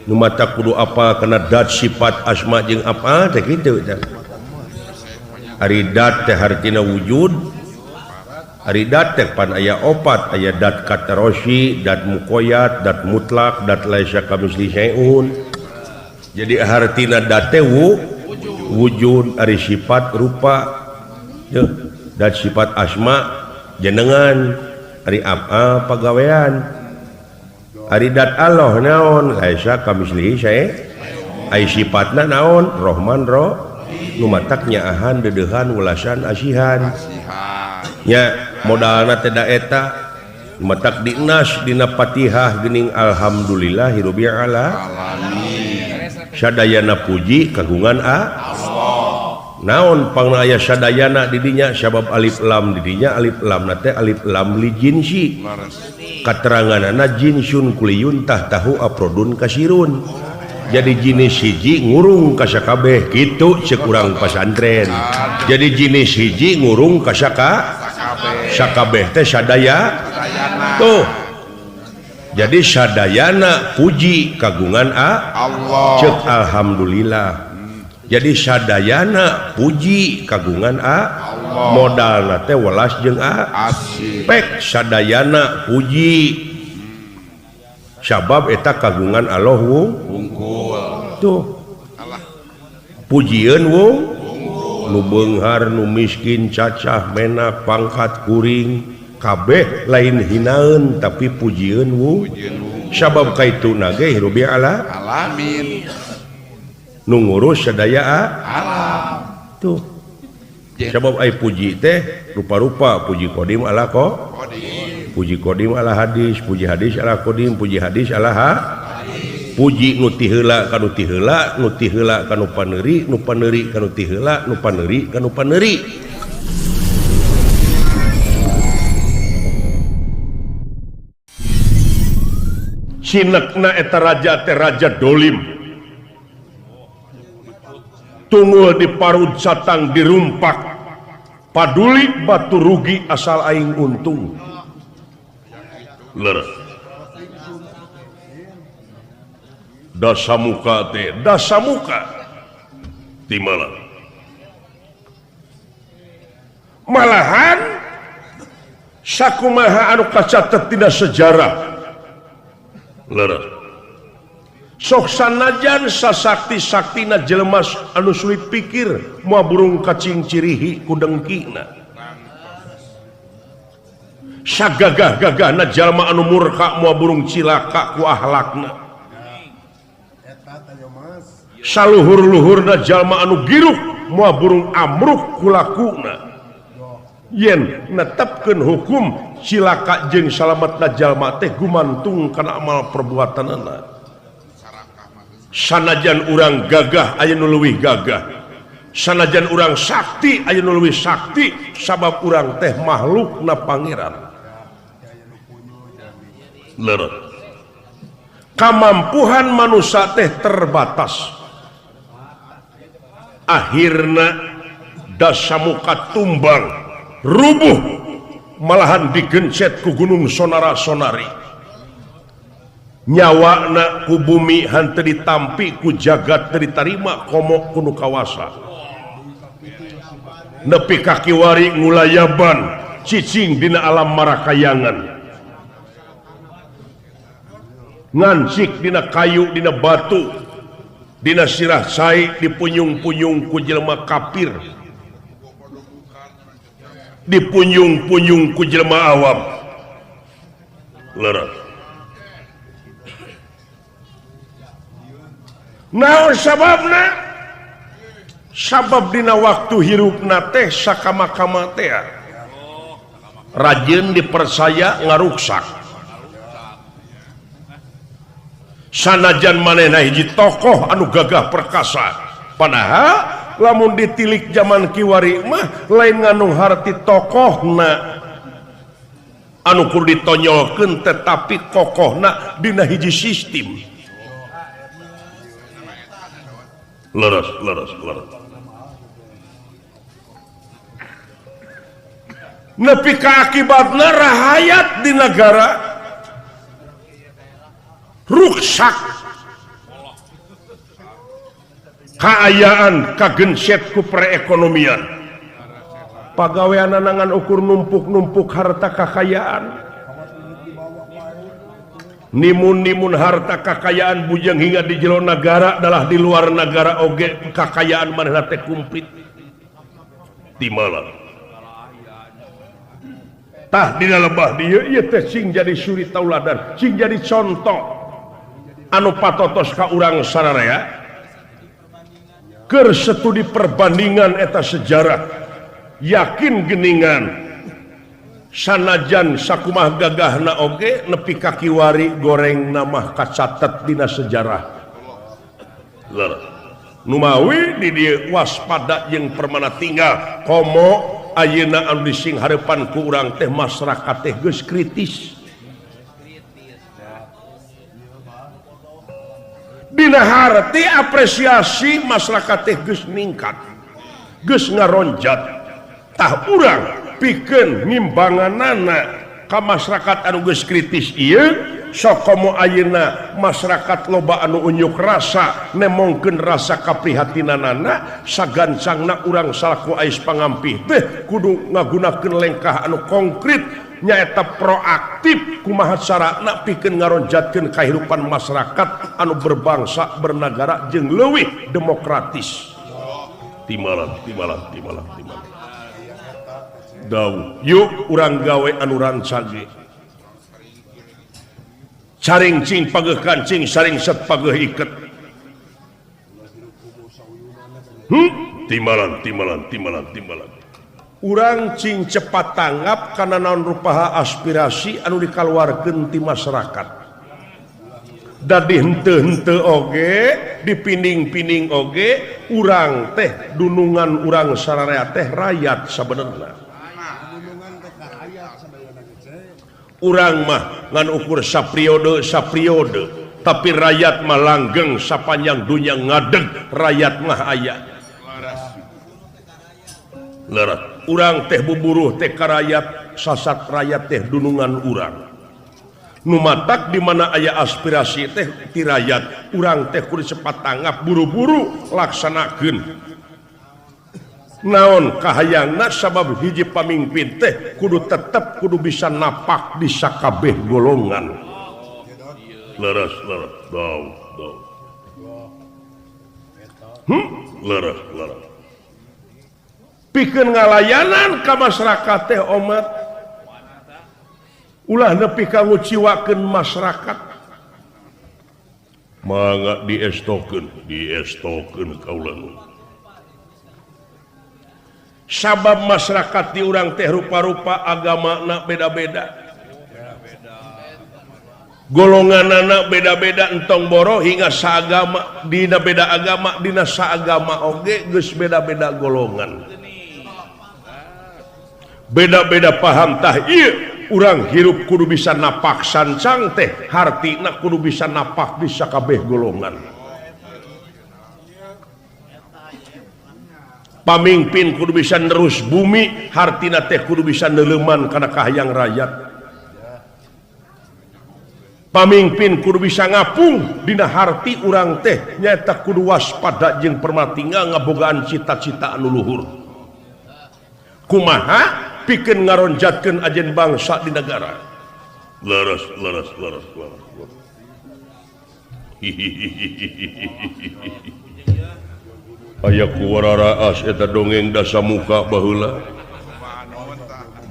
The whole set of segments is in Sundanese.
Nu mata kudu apa kana dat sifat asma jeung apa teh kitu teh. Ari dat teh hartina wujud. Ari dat teh pan aya opat, aya dat katarosi, dat muqayyad, dat mutlak, dat laisa kamisli syai'un. Jadi hartina dat teh wujud, ari sifat rupa. Dat sifat asma jenengan, ari apa pagawean. Ari dat Allah naon laisa kamislihi syai', ai sifatna naon Rahman ro nu matak nyaahan deudeuhan welasan asihan. Nya modalna teh da eta matak dinas dina Fatihah geuning alhamdulillahirabbil alamin. Sadayana puji kagungan Allah. Naon pangna aya sadayana di dinya sabab alif lam di dinya alif lam na teh alif lam li jinsi. Kateranganana jinsun kuliyun tah tahu aprodun kasirun. Jadi jenis hiji ngurung ka sakabeh kitu ceuk urang pasantren. Jadi jenis hiji ngurung ka sakabeh teh sadaya. Tuh. Jadi sadayana puji kagungan Allah. Ceuk alhamdulillah. Jadi sadayana puji kagungan Allah. Modalna teh welas jeung asih. Pek sadayana puji sabab eta kagungan Allah wungkul. Tuh. Pujieun wung nu beunghar nu miskin cacah menak pangkat kuring kabeh lain hinaeun tapi pujieun wung sabab kaituna ge hirup ala alamin. Nu ngurus sadaya alam. Tuh. Sabab ai puji teh rupa-rupa, puji kodim ala kodim, puji kodim ala hadis, puji hadis ala kodim, puji hadis ala puji nu ti heula ka nu ti heula, nu ti heula ka nu paneuri, nu paneuri ka nu ti heula, nu paneuri ka nu paneuri. Sinekna eta raja teh raja dolim. Tunggul di parud satang dirumpak, paduli batu rugi asal aing untung. Leres. Dasamuka teh dasamuka timala. Malahan sakumaha anu kacatet dina sejarah. Leres. Sok sanajan sasakti-saktina jelema anu sulit pikir moal burung kacing cirihi ku dengkina. Sagagah-gagahna jalma anu murka moal burung cilaka ku ahlakna. Saluhur-luhurna jalma anu giruk moal burung amruk ku lakuna. Yen netepkeun hukum cilaka jeung salametna jalma teh gumantung kana amal perbuatanana. Sanajan urang gagah aya nu leuwih gagah, sanajan urang sakti aya nu leuwih sakti, sabab urang teh makhlukna pangeran. Leres. Kamampuhan manusia teh terbatas. Akhirna dasamuka tumbang, rubuh, malahan digencet ku gunung sonara-sonari. Nyawana ku bumi henteu ditampi ku jagat teu ditarima komo ku nu kawasa. Nepi ka kiwari ngulayaban cicing dina alam marakayangan. Ngancik dina kayu dina batu dina sirah cai dipunyung-punyung ku jelema kafir, dipunyung-punyung ku jelema awam. Leres. Naon sababna? Sabab dina waktu hirupna teh sakama-kama teh rajin dipercaya ngaruksak. Sanajan manehna hiji tokoh anu gagah perkasa, padahal lamun ditilik zaman kiwari mah lain nganu harti tokohna anu kudu ditonyolkeun, tetapi kokohna dina hiji sistem. Leres, leres, leres. Nepi ka akibatna rahayat di negara ruksak. Kaayaan kagenset ku perekonomian. Pagawean ngan ukur numpuk-numpuk harta kakayaan. Nimun-nimun harta kakayaan bujang hingga di jero nagara adalah di luar nagara oge kakayaan manehna teh kumplit. Timala. Tah dina lebah dieu ieu teh sing jadi suri tauladan, sing jadi contoh anu patotos ka urang sararea. Keur studi perbandingan eta sejarah yakin geningan sanajan sakumaha gagahna oge nepi ka kiwari goreng namah kacatet dina sejarah. Numawi di dieu waspada jeung permana tinggal komo ayeuna anu dising hareupan ku urang teh masyarakat teh geus kritis. Dina harti apresiasi masyarakat teh geus ningkat, geus ngaronjat. Tah urang pikeun ngimbanganana ka masyarakat anu geus kritis ieu, sok komo ayeuna masyarakat loba anu unjuk rasa nemongkeun rasa kaprihatinanana, sagancangna urang salaku ais pangampih teh kudu ngagunakeun lengkah anu konkret nyaeta proaktif kumaha carana pikeun ngaronjatkeun kahirupan masyarakat anu berbangsa bernagara jeung leuwih demokratis. Timalan timalan timalan timalan. Dau, yuk urang gawe anu rancage. Caring cing pageuh kancing, saring set pageuh iket. Timalan timalan timalan timalan. Urang cing cepat tanggap karena naon rupaha aspirasi anu dikaluarkeun ti masyarakat. Dadi henteu-henteu oge, dipinding-pinding oge, urang teh dunungan urang sararea teh rakyat sabenerna. Urang mah ngan ukur sapriode sapriode, tapi rakyat mah langgeng sapanjang dunya ngadeg, rakyat mah aya. Lerat. Urang teh buburuh teh karayat, sasat rakyat teh dunungan urang. Nu matak di mana aya aspirasi teh ti rakyat, urang teh kudu cepat tanggap buru-buru laksanakeun. Naon kahayangna sabab hiji pamimpin teh kudu tetep kudu bisa napak di sakabeh golongan. Leres leres dau dau. Leres leres. Pikeun ngalayanan ka masyarakat teh omat ulah nepi ka nguciwakeun masyarakat. Mangga diestokeun, diestokeun kaula. Sabab masyarakat di urang teh rupa-rupa agamana beda-beda. Golonganana beda-beda entong boro hingga saagama, dina beda agama, dina saagama oge geus beda-beda golongan. Beda-beda paham tah ieu urang hirup kudu bisa napak sancang teh hartina kudu bisa napak di sakabeh golongan. Pamimpin kudu bisa nerus bumi hartina teh kudu bisa neuleman kana kahayang rakyat. Pamimpin kudu bisa ngapung dina harti urang teh nyaeta kudu waspada jeung permatinga ngabogaan cita-cita anu luhur. Kumaha pikeun ngaronjatkeun ajen bangsa di negara. Leres leres leres leres. Aya kuwararaas eta dongeng dasamuka baheula.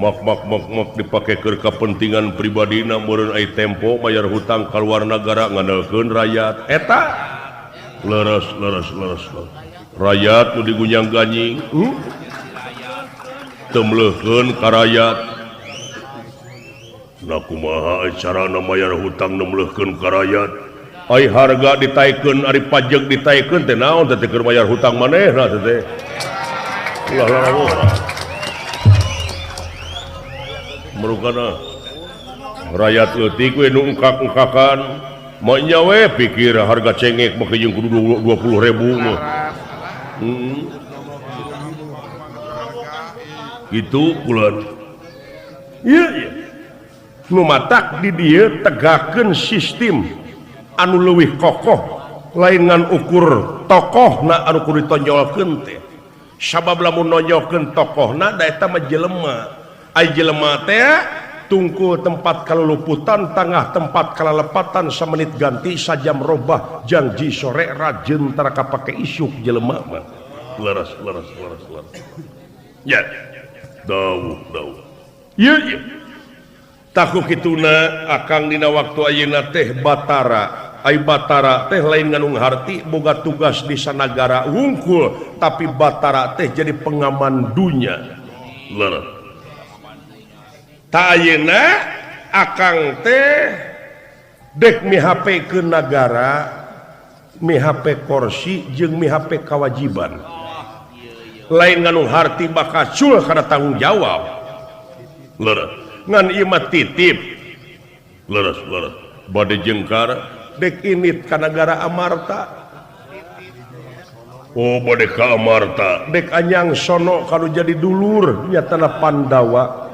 Mak mak mak mak dipake keur kapentingan pribadina meureun ai tempo bayar hutang ka luar nagara ngandalkeun rakyat. Eta leres leres leres. Rakyat nu digunyang-ganying. Temleukeun ka rakyat. Nah kumaha carana mayar hutang nemleukeun ka rakyat? Ai harga ditaikeun, ari pajak ditaikeun teh naon teh keur mayar hutang manehna teh. Ulah lara-lara. Merukana rakyat leutik we nu engkak-engkakan. Mah nya we pikir harga cengek mah jeung kudu 20.000 mah. Gitu bulan. Iya, iya. Nu matak di dieu tegakeun sistem anu leuwih kokoh lain ngan ukur Tokohna anu kudu ditonjolkeun teh. Sabab lamun nonjolkeun tokohna da eta mah jelema. Ai jelema teh tungkul tempat kaluluputan, tangah tempat kalalepatan, samenit ganti, sajam robah, janji sore rajeun tara kapake isuk jelema mah. Leres leres leres leres. Ya. Dawuh dawuh. Ieu ieu. Taku kituna akang dina waktu ayeuna teh Batara. Ai Batara teh lain nganung harti boga tugas di sanagara wungkul, tapi Batara teh jadi pengaman dunya. Leres. Ta ayeuna akang teh dek mihapekeun nagara, mihape korsi jeung mihape kawajiban. Lain nganung harti bakal cul kana tanggung jawab. Leres. Ngan ieu mah titip. Leres leres. Bade jengkar dek init ka nagara Amarta. Oh bade ka Amarta, dek anyang sono kanu jadi dulur nyatana Pandawa.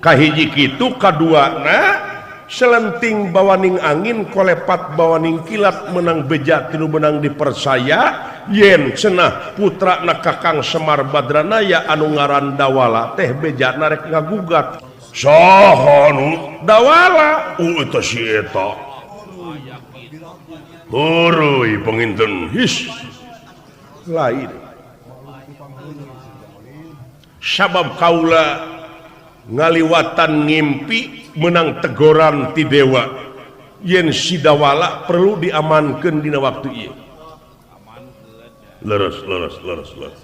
Kahiji kitu kaduana selenting bawaning angin kolepat bawaning kilat menang beja tinu menang dipercaya yen cenah putra na Kakang Semar Badranaya anu ngaran Dawala teh beja narek ngagugat. Saha nu Dawala? Eta si eta. Heureui panginten his lain. Sabab kaula ngaliwatan ngimpi menang tegoran ti dewa yen si Dawala perlu diamankeun dina waktu ieu. Leres leres leres leres.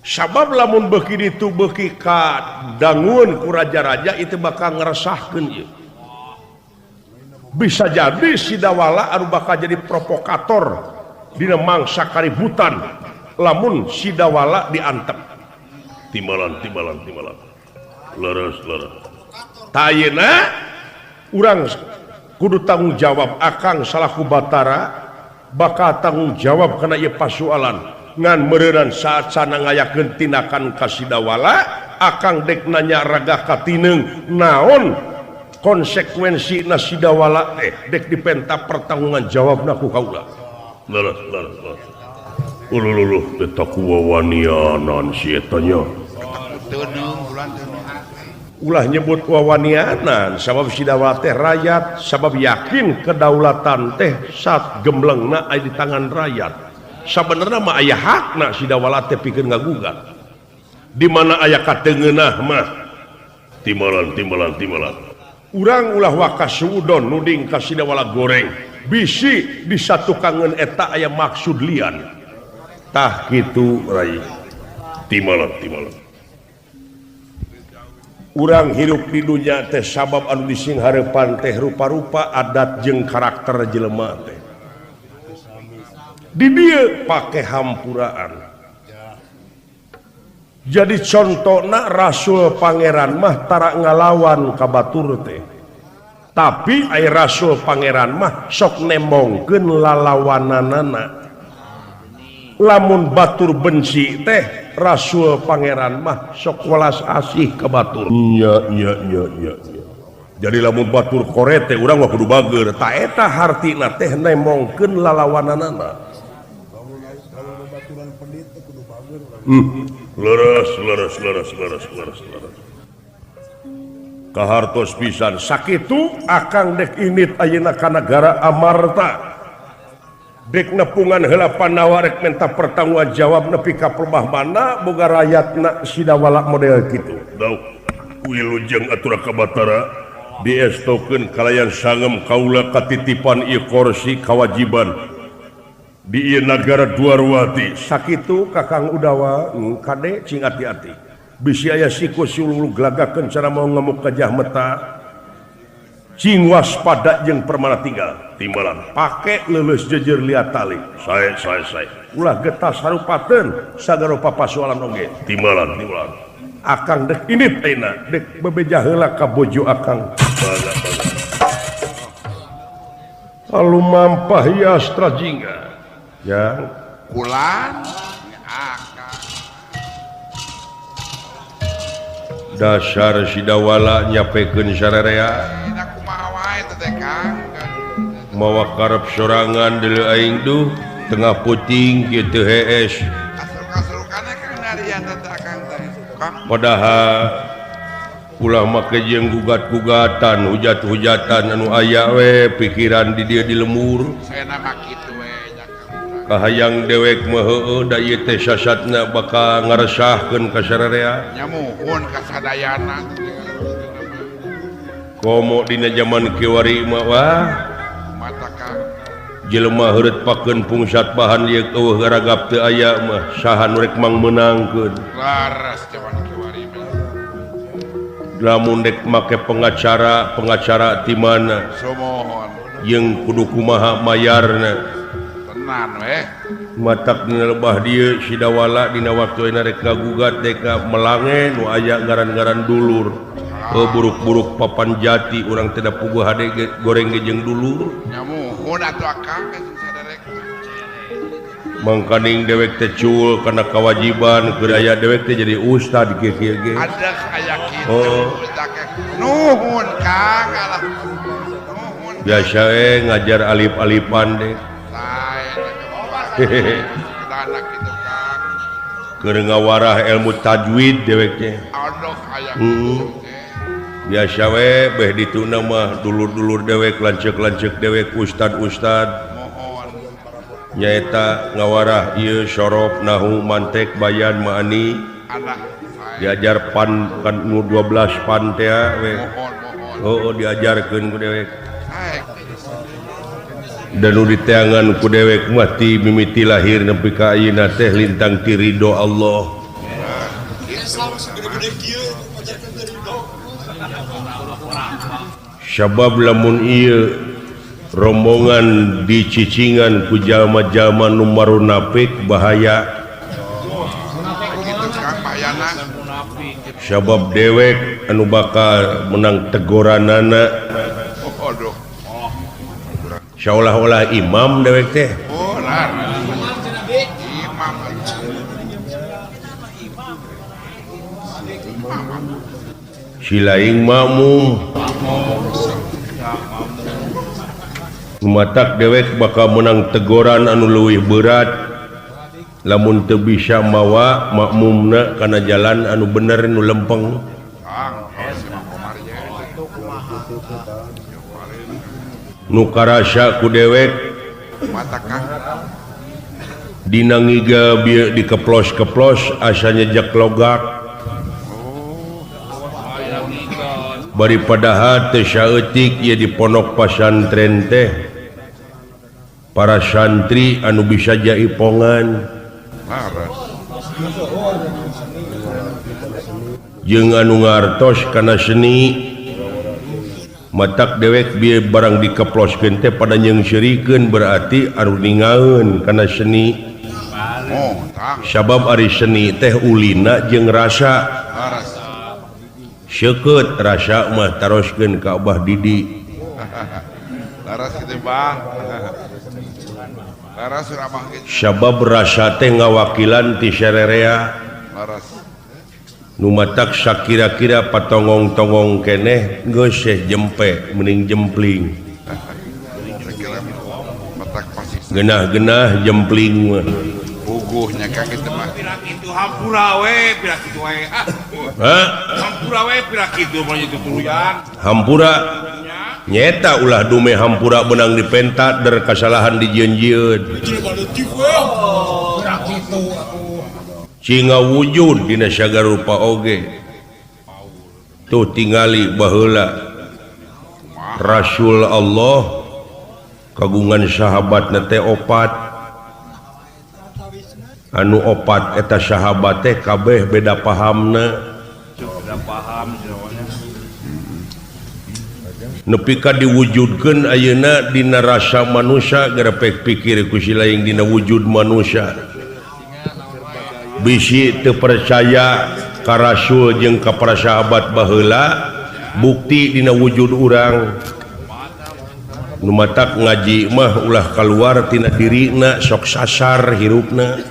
Sabab lamun beuki ditu beuki ka dangun ku raja-raja itu bakal ngeresahkeun ieu. Bisa jadi si Dawala anu bakal jadi provokator dina mangsa kaributan lamun si Dawala diantep. Timbalan timbalan timbalan. Leres leres. Tayeuna urang kudu tanggung jawab akang salaku Batara bakal tanggung jawab kana ieu pasualan ngan meureunnan saat sana ngayakeun tindakan ka si Dawala akang dek nanya raga katineng naon konsekuensi na si Dawala dek dipenta pertanggungan jawabna ku kaula. Leres leres leres. Ululuh teh wawanianan si eta nya. Ulah nyebut wawanianan sabab si Dawala teh rakyat, sabab yakin kedaulatan teh saat gemblengna aya di tangan rakyat. Sabenerna mah aya hakna si Dawala teh pikeun ngagugat. Di mana aya kateungeunah mah timbalan timbalan timbalan. Urang ulah wakas suudon nuding ka si Dawala goreng. Bisi disatukangeun eta aya maksud lian. Tah kitu rai. Timbalan timbalan. Urang hirup di dunya teh sabab anu dising hareupan teh rupa-rupa adat jeung karakter jelema teh. Di dieu pake hampuraan. Jadi contona Rasul Pangeran mah tara ngalawan ka batur teh. Tapi ai Rasul Pangeran mah sok nembongkeun lalawananana. Lamun batur benci teh Rasul Pangeran mah sok welas asih ka batur. Nya nya nya nya. Jadi lamun batur korete urang mah kudu bager. Ta eta hartina teh nembongkeun lalawananana. Leres leres leres leres leres leres. Kahartos pisan sakitu akang dek init ayeuna ka nagara Amarta. Dek nepungan heula Pandawa rek minta pertanggungan jawab nepi ka pelbah mana boga rakyatna si Dawala model kitu. Dau wilujeng atur ka Batara diestokeun kalayan sangem kaula katitipan ieu korsi kawajiban di ieu nagara Dwarwati. Sakitu Kakang Udawa kade cing ati-ati. Bisi aya siku sululu glagakeun cara mau ngemuk gajah meta. Cing waspada jeung permana tinggal. Timbalan pake leuleus jejer liat tali. Sae sae sae. Ulah getas harupateun sagarupa pasualan oge. Timbalan timbalan. Akang dek init ayeuna dek bebeja heula ka bojo akang. Baga baga. Lalu mampah yastra jingga. Ya kulan akang. Dasar si Dawala nyapekeun sararea. Mawa karep sorangan deuleu aing duh tengah puting kieu teu hees. Padahal ulah make jeung gugat-gugatan hujat-hujatan anu aya we pikiran di dieu di lembur. Kahayang dewek mah heueuh da ieu teh sasatna bakal ngaresahkeun ka sararea. Nyamuhun ka sadayana. Komo dina jaman kiwari mah wah jelema heureut pakeun pungsat bahan ieu eueuh garagap teu aya mah saha nu rek mangmeunangkeun. Laras jaman kiwari mah. Lamun dek make pengacara, pengacara ti mana? Sumohon. Jeung kudu kumaha mayarna. Tenan weh. Matak dina lebah dieu sidawala dina waktu ayeuna rek ngagugat dek melange nu aya ngaran-ngaran dulur. Buruk-buruk papan jati urang teh da puguh hade goreng ge jeung dulur. Nyamuhun atuh akang geus saderek. Mangkaning dewek teh cul kana kewajiban keur aya dewek teh jadi ustad kieu-kieu ge. Adak aya kitu. Oh. Nuhun Kang alah. Nuhun. Biasa we ngajar alif-alifan deh. Hehehe. Keur ngawarah ilmu tajwid dewek teh. Aduh aya kitu. Biasa we beh dituna mah dulur-dulur dewek lanceuk-lanceuk dewek ustad-ustad. Nyaeta ngawarah ieu sorof nahu mantek bayan maani. Diajar pan kan nu 12 pan teh we. Heueuh diajarkeun ku dewek. Dan nu diteangan ku dewek mah ti mimiti lahir nepi ka ayeuna teh lintang ti ridho Allah. Sabab lamun ieu rombongan dicicingan ku jalma-jalma nu marunapik bahaya. Sabab dewek anu bakal menang teguranana. Seolah-olah imam dewek teh. Silaing makmum. Matak dewek bakal menang teguran anu leuwih berat lamun teu bisa mawa makmumna kana jalan anu bener nu lempeng. Nu karasa ku dewek dina ngiga bieu dikeplos-keplos asa nyejek logak. Bari padahal teu saeutik ieu di pondok pasantren teh para santri anu bisa jaipongan jeung anu ngartos kana seni. Matak dewek bieu barang dikeploskeun teh pada nyeungseurikeun berarti anu ningaeun kana seni. Sabab ari seni teh ulina jeung rasa. Seukeut rasa mah taroskeun ka Abah Didi. Laras kitu Bah. Laras ramah kitu. Sabab rasa teh ngawakilan ti sarerea. Laras. Nu matak sakira-kira patongong-tongong keneh geus seh jempe mending jempling. Genah-genah jempling mah. Puguhnya ka kitu mah. Pira kitu hampura we, pira kitu wae. Ah. Hah? Hampura we pira kitu mah itu tuluyan. Hampura. Nyeta ulah dume hampura benang dipenta der kasalahan dijieun-jieun. Cinga wujud dina sagala rupa oge. Tuh tingali baheula Rasul Allah kagungan sahabatna teh opat. Anu opat eta sahabat teh kabeh beda pahamna. Beda paham nepi ka diwujudkeun ayeuna dina rasa manusia gerepek pikir ku si lain dina wujud manusia. Bisi teu percaya ka rasul jeung ka para sahabat baheula bukti dina wujud urang. Nu matak ngaji mah ulah kaluar tina dirina sok sasar hirupna.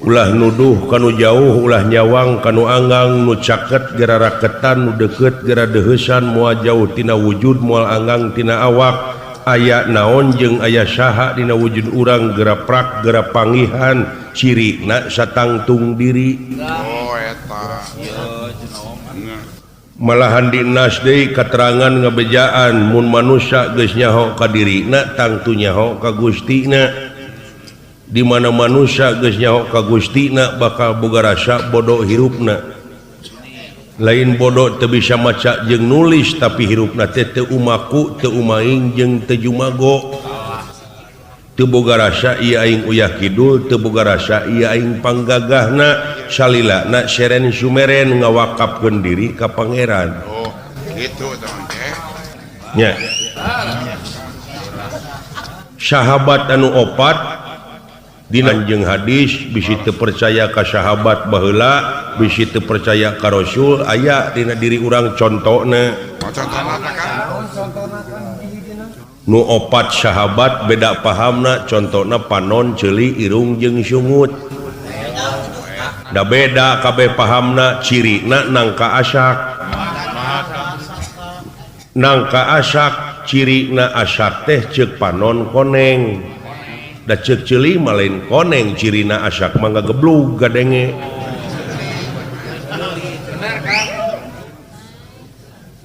Ulah nuduh kanu jauh, ulah nyawang kanu anggang, nu caket gera raketan, nu deket gera deheusan, moal jauh tina wujud, moal anggang tina awak. Aya naon jeung aya saha dina wujud urang, gera prak gera pangihan, cirina satangtung diri. Oh eta. Malahan di nas deui katerangan ngabejaan mun manusia geus nyaho ka dirina tangtu nyaho ka Gustina. Di mana manusia geus nyaho ka Gustina bakal boga rasa bodoh hirupna. Lain bodoh teu bisa maca jeung nulis tapi hirupna teh teu umaku, teu umaing jeung teu jumago. Teu boga rasa ieu aing uyah kidul, teu boga rasa ieu aing panggagahna, salilana seren sumeren ngawakapkeun diri ka pangeran. Oh, kitu tah teh. Nya. Sahabat anu opat dina jeung hadis bisi teu percaya ka sahabat baheula, bisi teu percaya ka Rasul, aya dina diri urang contona. Contona kan? Nu opat sahabat beda pahamna, contona panon, ceuli, irung jeung sungut. Da beda kabeh pahamna, cirina nangka asak. Nangka asak cirina asak teh ceuk panon koneng. Da ceuk ceuli mah lain koneng, cirina asak mah ngageblug gadenge.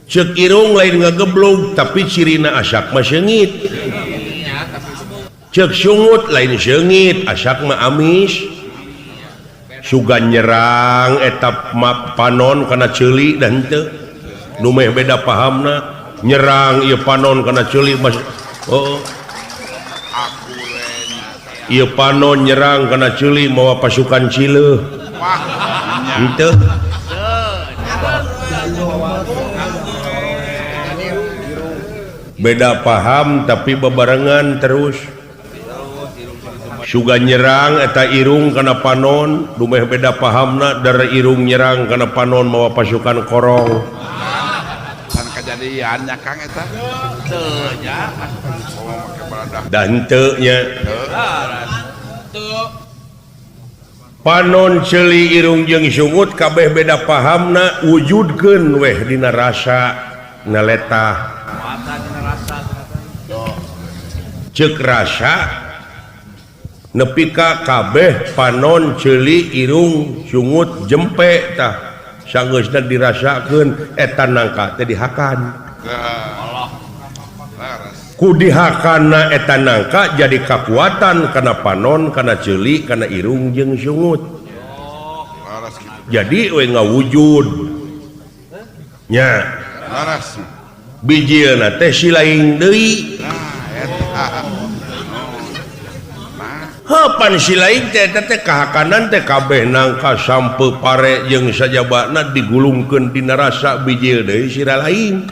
Ceuk irung lain ngageblug tapi cirina asak mah seungit. Ceuk sungut lain seungit, asak mah amis. Sugan nyerang eta panon kana ceuli da henteu. Nu meh beda pahamna, nyerang ieu panon kana ceuli mah oh. Ieu panon nyerang kana ceuli mawa pasukan cileuh. Henteu. Beda paham tapi bebarengan terus. Suga nyerang eta irung kana panon, dumeh beda pahamna dari irung nyerang kana panon mawa pasukan korong. San kajadian nya Kang eta. Teu nya. Da henteu nya. Panon ceuli irung jeung sungut kabeh beda pahamna wujudkeun weh dina rasa naletah. Ceuk rasa nepi ka kabeh panon ceuli irung sungut jempe tah sanggeusna dirasakeun eta nangka teh dihakan. Ku dihakanna eta nangka jadi kakuatan kana panon kana ceuli kana irung jeung sungut. Jadi we ngawujud nya. Bijilna teh silaing deui. Hapan silaing teh eta teh kahakanan teh kabeh nangka sampe pare jeung sajabana digulungkeun dina rasa bijil deui sira lain.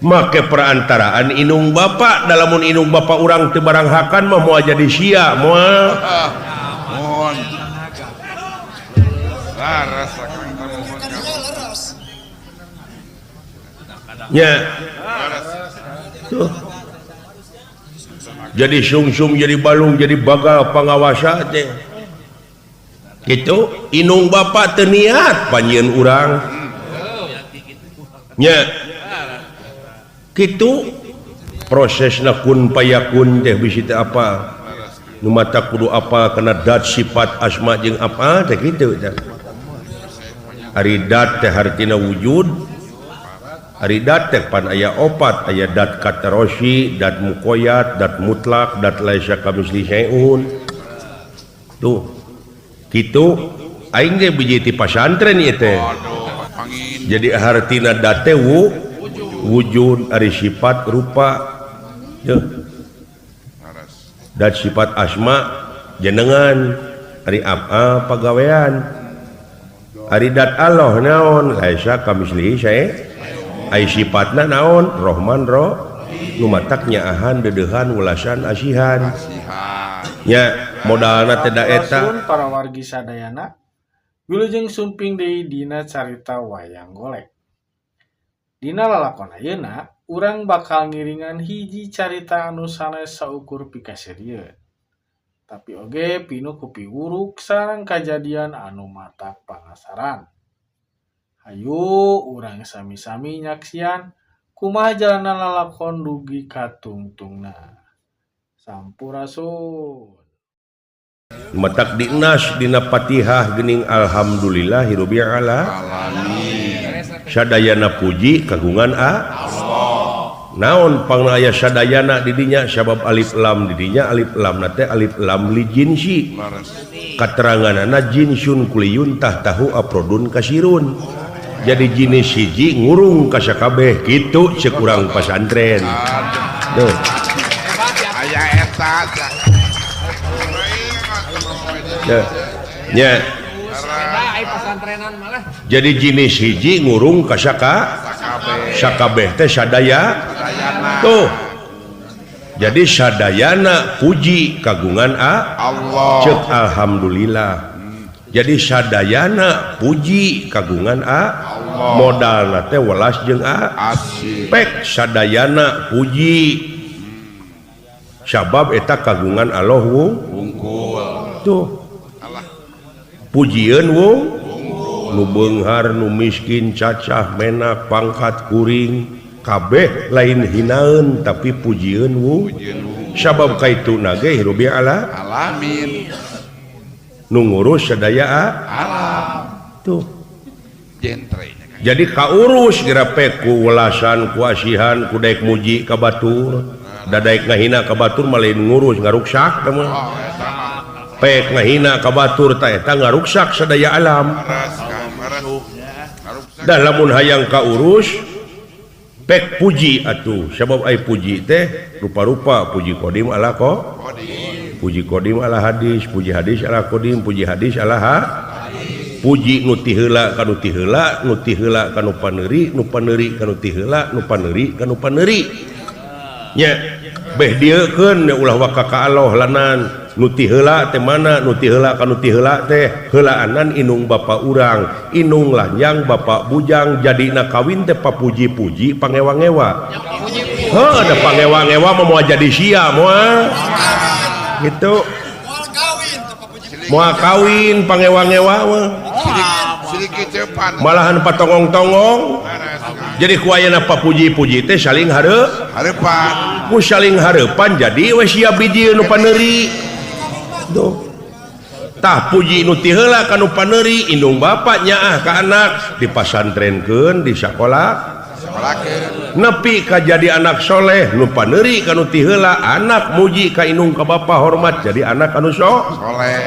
Make perantaraan inung bapa, dalamun inung bapa urang teu barang hakan mah moal jadi sia moal. Mohon. Laras Kang mohon. Nya. Tuh. Jadi sungsung, jadi balung, jadi bagal pangawasa teh. Kitu inung bapa teu niat panjieun urang. Nya. Kitu prosesna kun payakun teh bisi teh apa? Nu mata kudu apa kana dat sifat asma jeung apa teh kitu teh. Ari dat teh hartina wujud. Ari dat teh pan aya opat, aya dat katarosi, dat mukoyat, dat mutlak, dat laisa kamisli syai'un. Tuh. Kitu aing ge biji ti pasantren ieu teh. Jadi hartina dat teh wujud, ari sifat rupa. Tuh. Dat sifat asma jenengan, ari apa pagawean. Ari dat Allah naon laisa kamisli syai'. Ai sifatna naon Rohman ro nu matak nyaahan deudeuhan welasan asihan. Nya modalna teh da eta. Para wargi sadayana wilujeng sumping deui dina carita wayang golek. Dina lalakon ayeuna urang bakal ngiringan hiji carita anu sanes saukur pikaserieun. Tapi oge pinuh ku piwuruk sareng kajadian anu matak panasaran. Hayu urang sami-sami nyaksian kumaha jalanna lalakon dugi ka tungtungna. Sampurasun. Matak dinas dina Fatihah geuning alhamdulillahirabbil alamin. Sadayana puji kagungan Allah. Naon pangna aya sadayana di dinya sabab alif lam di dinya alif lam na teh alif lam li jinsi. Kateranganana jinsun kuliyun tahtahu aprodun kasirun. Jadi jenis hiji ngurung ka sakabeh kitu ceuk urang pasantren. Tuh. Aya eta. Ya. Jadi jenis hiji ngurung ka sakabeh teh sadaya. Tuh. Jadi sadayana puji kagungan Allah. Ceuk alhamdulillah. Jadi sadayana puji kagungan Allah. Modalna teh welas jeung pek sadayana puji. Sabab eta kagungan Allah wungkul. Tuh. Pujieun wung nu beunghar nu miskin cacah menak pangkat kuring kabeh lain hinaeun tapi pujieun wung sabab kaituna ge hirup alamin nu ngurus sadaya alam. Tuh jentre. Jadi kaurus geura ku welasan ku asihan ku daek muji ka batur dadaek ngahina ka batur mah lain ngurus ngaruksak teh mah. Pek ngahina ka batur ta eta ngaruksak sadaya alam. Dah lamun hayang kaurus pek puji atuh sabab ai puji teh rupa-rupa puji qadim ala qadim, puji qadim ala hadis, puji hadis ala qadim, puji hadis ala puji nu ti heula ka nu ti heula, nu ti heula ka nu paneuri, nu paneuri ka nu ti heula, nu paneuri ka nu paneuri. Nya beh dieukeun ulah waka ka Allah lanan nu ti heula teh mana, nu ti heula ka nu ti heula teh heulaanan inung bapa urang, inung lanjang bapa bujang jadina kawin teh papuji-puji pangewa-ngewa. Heuh da pangewa-ngewa mah moal jadi sia moal. Gitu. Moal kawin pangewa-ngewa mah. Malahan patongong-tongong. Jadi ku ayeuna papuji-puji teh saling hareupan. Ku saling hareupan jadi we sia biji nu paneuri. Tuh. Tah puji nu ti heula ka nu paneuri indung bapa nyaah ka anak dipasantrenkeun di sakola. Nepi ka jadi anak soleh nu paneuri ka nu ti heula anak muji ka indung ka bapa hormat jadi anak anu soleh.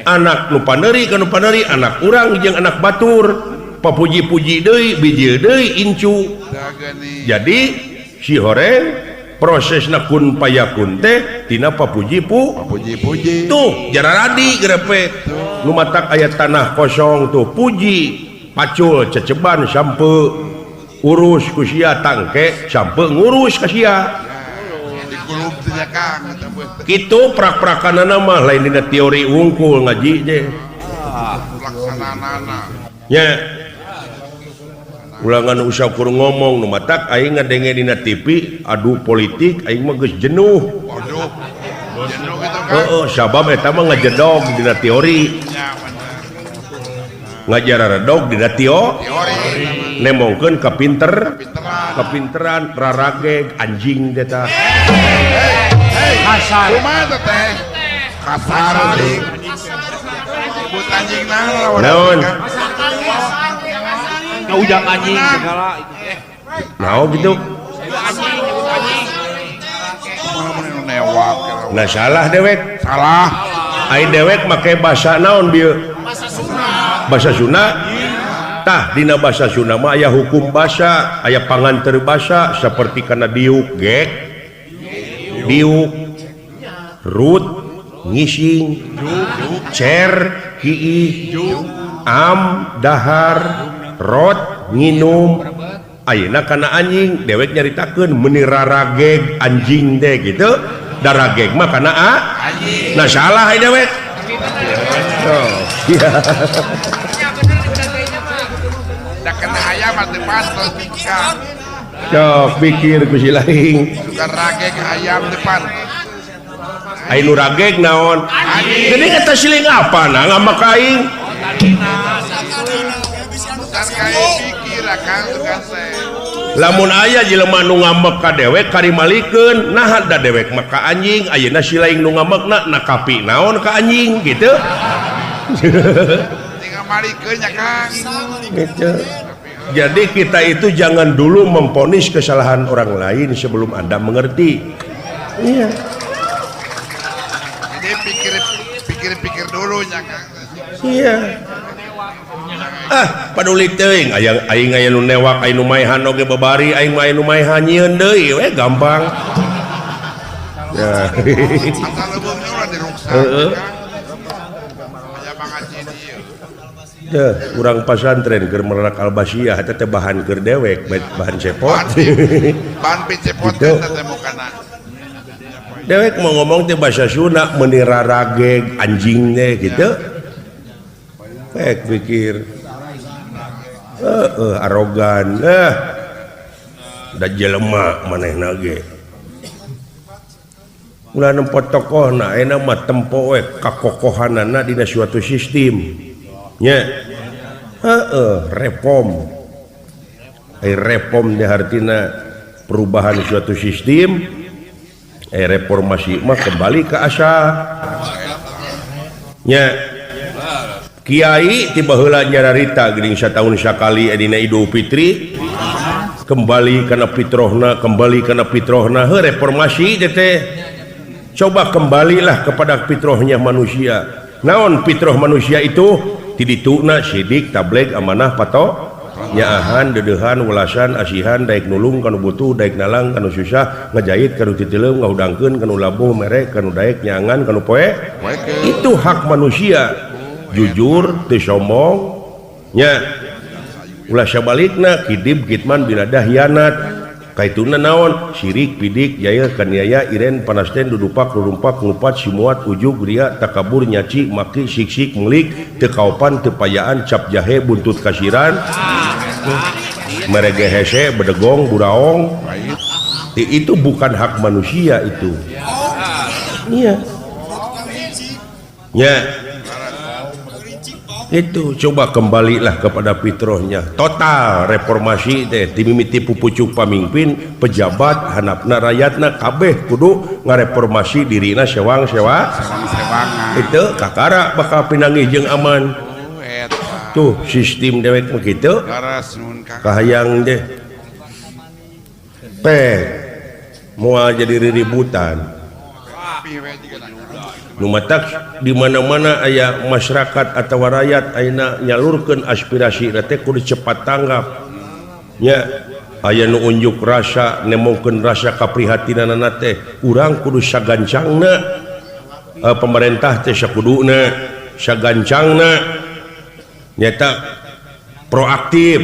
Anak nu paneuri ka nu paneuri anak urang jeung anak batur papuji-puji deui biji deui incu. Jadi si horeng prosesna kun payakun teh tina papuji puji-puji. Tuh jararadi grepe nu matak aya tanah kosong tuh puji pacul ceceban sampe urus ku sia tangke sampe ngurus ka sia. Kitu prak-prakanana mah lain dina teori wungkul ngaji teh. Laksanana. Nya ulangan usah kur ngomong nu matak aing ngadenge dina TV adu politik aing mah geus jenuh. Waduh. Jenuh kitu kan. Heeh, sabab eta mah ngajedog dina teori. Ngajararedog dina teori. Nemongkeun kapinter, kapinteran rarageg anjing teh tah. Kasar. Kumaha teh? Kasar anjing. Sebut anjing naon? Naon? Ujang anjing segala itu. Naon gitu? Nah salah dewek. Salah. Ai dewek make bahasa naon bieu? Bahasa Sunda. Bahasa Sunda? Tah dina bahasa Sunda mah aya hukum basa, aya panganteur basa seperti kana diuk gek, diuk, rut, ngising, cer, hiih, am, dahar, rot, nginum. Ayeuna kana anjing dewek nyaritakeun meuni rarageg anjing teh gitu. Darageg mah kana a anjing. Nah salah ai dewek. Oh. Da kena ayam mah teu pantes Kang. Sok pikir ku si laing. Suka rageg ayam depan. Ai nu rageg naon? Geuning eta siling apa na ngambek ka aing? Lamun aya jelema nu ngambek ka dewek karimalikeun, naha da dewek mah ka anjing, ayeuna si lain nu ngambekna nakapi naon ka anjing gitu. Gitu. Jadi kita itu jangan dulu memvonis kesalahan orang lain sebelum Anda mengerti. Iya. Jadi pikir-pikir dulu ya Kang. Iya. Ah, paduli teuing aya aing aya nu newak aing nu maehan oge babari aing mah nu maehan nyieun deui we gampang. Ya. Heeh. Teh urang pasantren keur merak albasiah eta teh bahan keur dewek bahan cepot. Bahan picepot teh mukana. Dewek mau ngomong teh bahasa Sunda meuni rarageg anjing teh gitu. Pek pikir arogan da jelema manehna ge. Ulah nempo tokohna ayeuna mah tempo we kakokohanana dina suatu sistem. Nya. Heeh, reform. Ai reform teh hartina perubahan suatu sistem. Reformasi mah kembali ke asal. Nya. Kiai tiba heula nyararita geuning sataun sakali dina Idul Fitri kembali kana fitrohna, kembali kana fitrohna. Heuh reformasi teh. Coba kembalilah kepada fitrohnya manusia. Naon fitroh manusia itu? Ti dituna sidik, tableg, amanah, pato, nyaahan, deudeuhan, welasan, asihan, daek nulung kanu butuh, daek nalang kanu susah, ngajahit kanu titileum, ngahudangkeun kanu labuh, mere kanu daek nyangan kanu poe. Itu hak manusia. Jujur, teu sombong, nya. Ulah sabalikna kidib kitman biladah hianat. Kaituna naon? Sirik, pidik, jaya, kaniaya, iren, panasten, dudupak, rurumpak, ngupat, simuat, ujug, ria, takabur, nyaci, maki, siksik, melik, teu kaopan, teu payaan, cap jahe, buntut kasiran, merege hese, bedegong, buraong. Itu bukan hak manusia itu. Iya. Ya. Itu coba kembalilah kepada fitrohnya. Total reformasi teh dimimiti pupucuk pamimpin, pejabat, hanapna rakyatna kabeh kudu ngareformasi dirina sewang-sewa. Itu kakara bakal pinanggih jeung aman. Tuh sistem dewek mah kitu. Kahayang deh. Teh moal jadi riributan. Nu matak di mana-mana aya masyarakat atau rakyat ayeuna nyalurkeun aspirasi teh kudu cepat tanggap. Nya aya nu unjuk rasa nemongkeun rasa kaprihatinanana teh urang kudu sagancangna, pemerintah teh sakuduna sagancangna nyata proaktif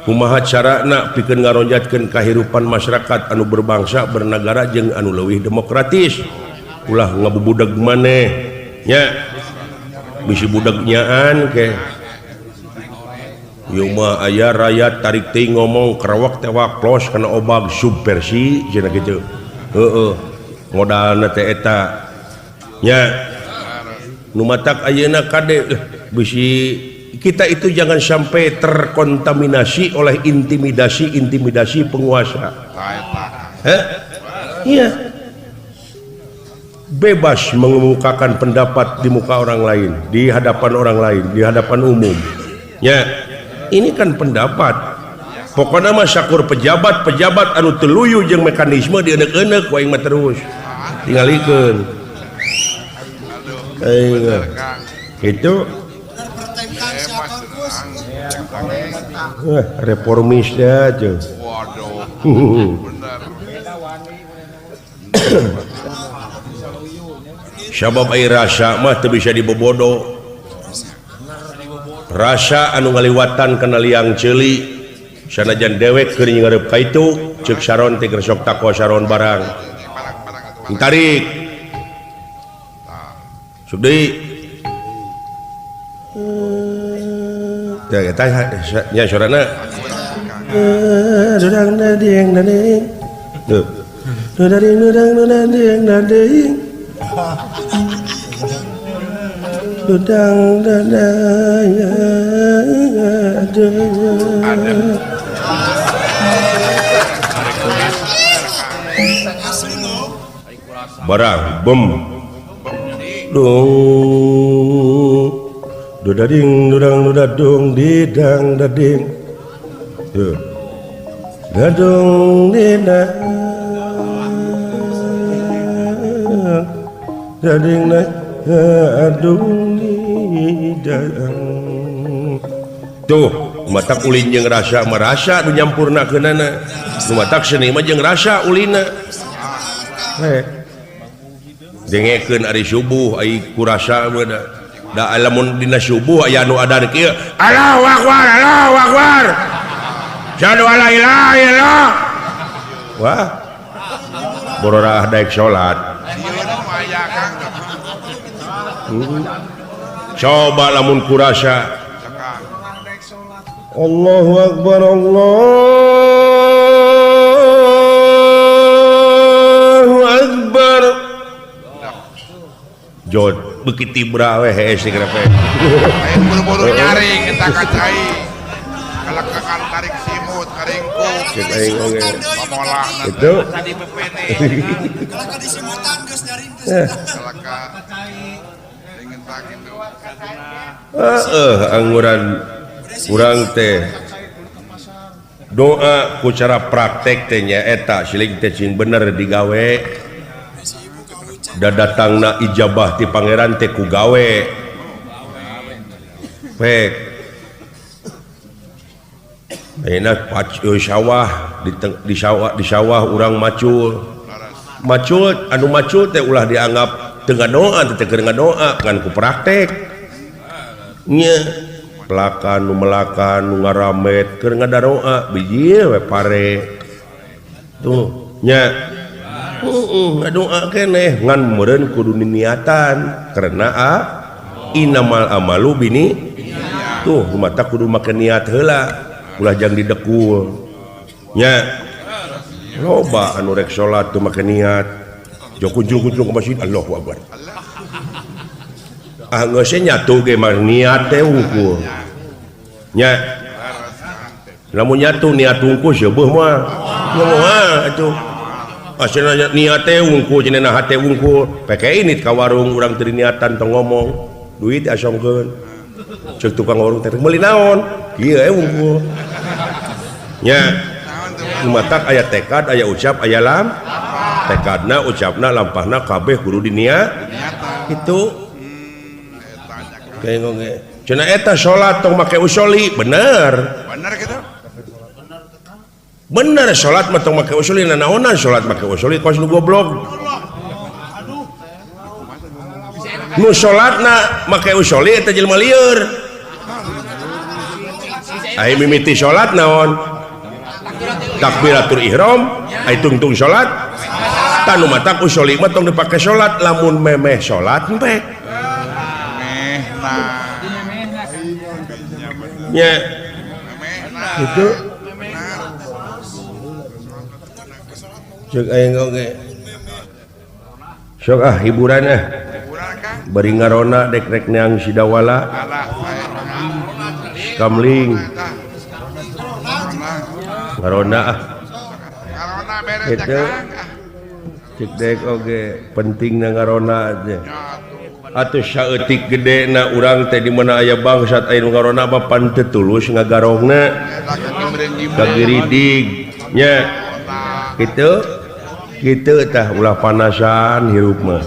kumaha carana pikeun ngaronjatkeun kahirupan masyarakat anu berbangsa bernegara jeung anu leuwih demokratis. Ulah ngabubudeg maneh nya bisi budegnyaan ke ieu mah aya rakyat tarik teuing ngomong kerawak tewak los kana obag subversi cenah kitu. Heeh, modalna teh eta nya. Nu matak ayeuna kade bisi kita itu jangan sampai terkontaminasi oleh intimidasi-intimidasi penguasa. Heh? Iya. Bebas mengemukakan pendapat di muka orang lain, di hadapan orang lain, di hadapan umum. Ya, ini kan pendapat. Pokoknya mah sakur pejabat-pejabat anu teluyu jeung mekanisme dieneuk-eneuk ku aing mah terus. Tingalikeun. Itu reformis aja. Waduh. Benar. Sabab ai rasa mah teu bisa dibobodo. Rasa anu ngaliwatan kana liang ceuli sanajan dewek keur ngareup ka itu ceuk saron teh keur sok takwa saron barang. Tarik. Sok deui. Teh eta nya sorana. Dudang dading dading. Tuh. Dudang dudang dudang dading. Dudang dadaya barang bem dung dudading dudang dudadung didang dading dadung didang dading adung didang. Tuh matak ulin jeung rasa merasa nu nyampurnakeunana nu matak seni mah jeung rasa ulina. Dengekeun ari subuh ai kurasa mah da lamun dina subuh aya nu adan kieu Allahu akbar Allahu akbar syahadu alla ilaha illallah. Wah bororah daek salat. Coba lamun kurasa Allahu akbar Allahu akbar. Jod beuki tibra we hees teh kenapa. Aya buru-buru nyaring eta ka cai. Kalakakan tarik simut karingkuk. Cek aing oge. Pamolahna itu tadi PPT. Kalaka disimutan geus nyaring teh. Kalaka ingin tak gitu. Heeh, angguran urang teh doa ku cara praktek teh nya eta siling teh sing bener digawe. Da datangna ijabah ti pangeran teh ku gawe. Pek. Ayeuna sawah di sawah urang macul. Macul anu macul teh ulah dianggap teu ngadoa teh keur ngadoa ngan ku praktek. Nya pelakan nu melakan nu ngaramet keur ngadaroa biji we pare. Tuh nya ngadoa keneh ngan meureun kudu niatan karena innamal amalu bini. Tuh mata kudu make niat heula ulah jang didekul nya. Loba anu rek salat teu make niat jauh kunjung-kunjung ke masjid Allahu akbar. Ah geus nyatu ge mah niat teh unggul nya. Lamun nyatu niat unggul seueuh mah moal atuh. Asana niat teh unggul cenah hate unggul peke ini ka warung urang teu niatan tong ngomong duit asongkeun ceuk tukang warung teh meuli naon kieu we unggul nya. Matak aya tekad aya ucap aya lam tekadna ucapna lampahna kabeh kudu diniat itu. Cenah eta salat tong make usoli bener bener kitu bener salat mah tong make usoli nanaonan salat make usoli kos nu goblok nu salatna make usoli eta jelema lieur. Ai mimiti salat naon takbiratul ihram ai tungtung salat tanu matak usoli mah tong dipake salat lamun memeh salat empek nya itu cek aing oge sok ah hiburan ah bari ngarona dek rek neang sidawala kamling ngarona ah itu cek dek oge pentingna ngarona teh atuh saeutik gedena urang teh di mana aya bangsat aya nu ngarona mah pan teu tulus ngagarongna kagiridig nya kitu kitu tah ulah panasan hirup mah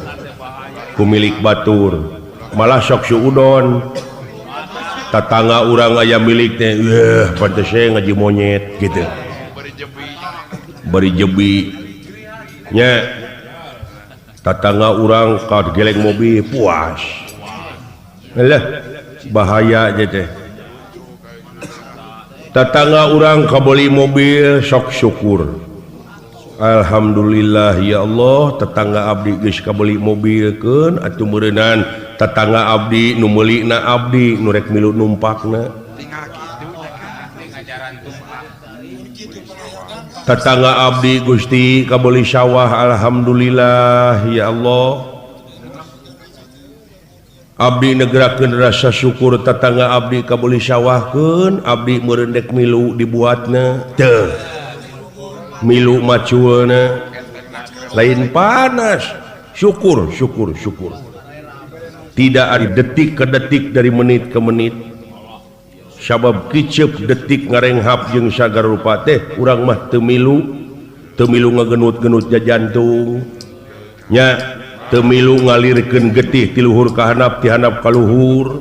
ku milik batur malah sok suudon tatangga urang aya milik teh eueuh pantes ngaji monyet gitu bari jebi nya tatangga urang ka geleng mobil puas lah bahaya aja teh tatangga urang kabeli mobil sok syukur alhamdulillah ya Allah tetangga abdi geus kabeli mobil keun atuh meureunnan tetangga abdi nu meulina abdi nu rek milu numpakna tetangga abdi Gusti kabeli sawah alhamdulillah ya Allah Abdi negerakeun rasa syukur tetangga abdi kabeuli sawahkeun abdi meureun dek milu dibuatna teu milu maculna lain panas syukur syukur syukur tidak ada detik ke detik dari menit ke menit sabab kicep detik ngarenghap jeung sagar rupa teh urang mah teu milu ngagenut-genut jantung nya teu milu ngalirkeun getih ti luhur ka handap ti handap ka luhur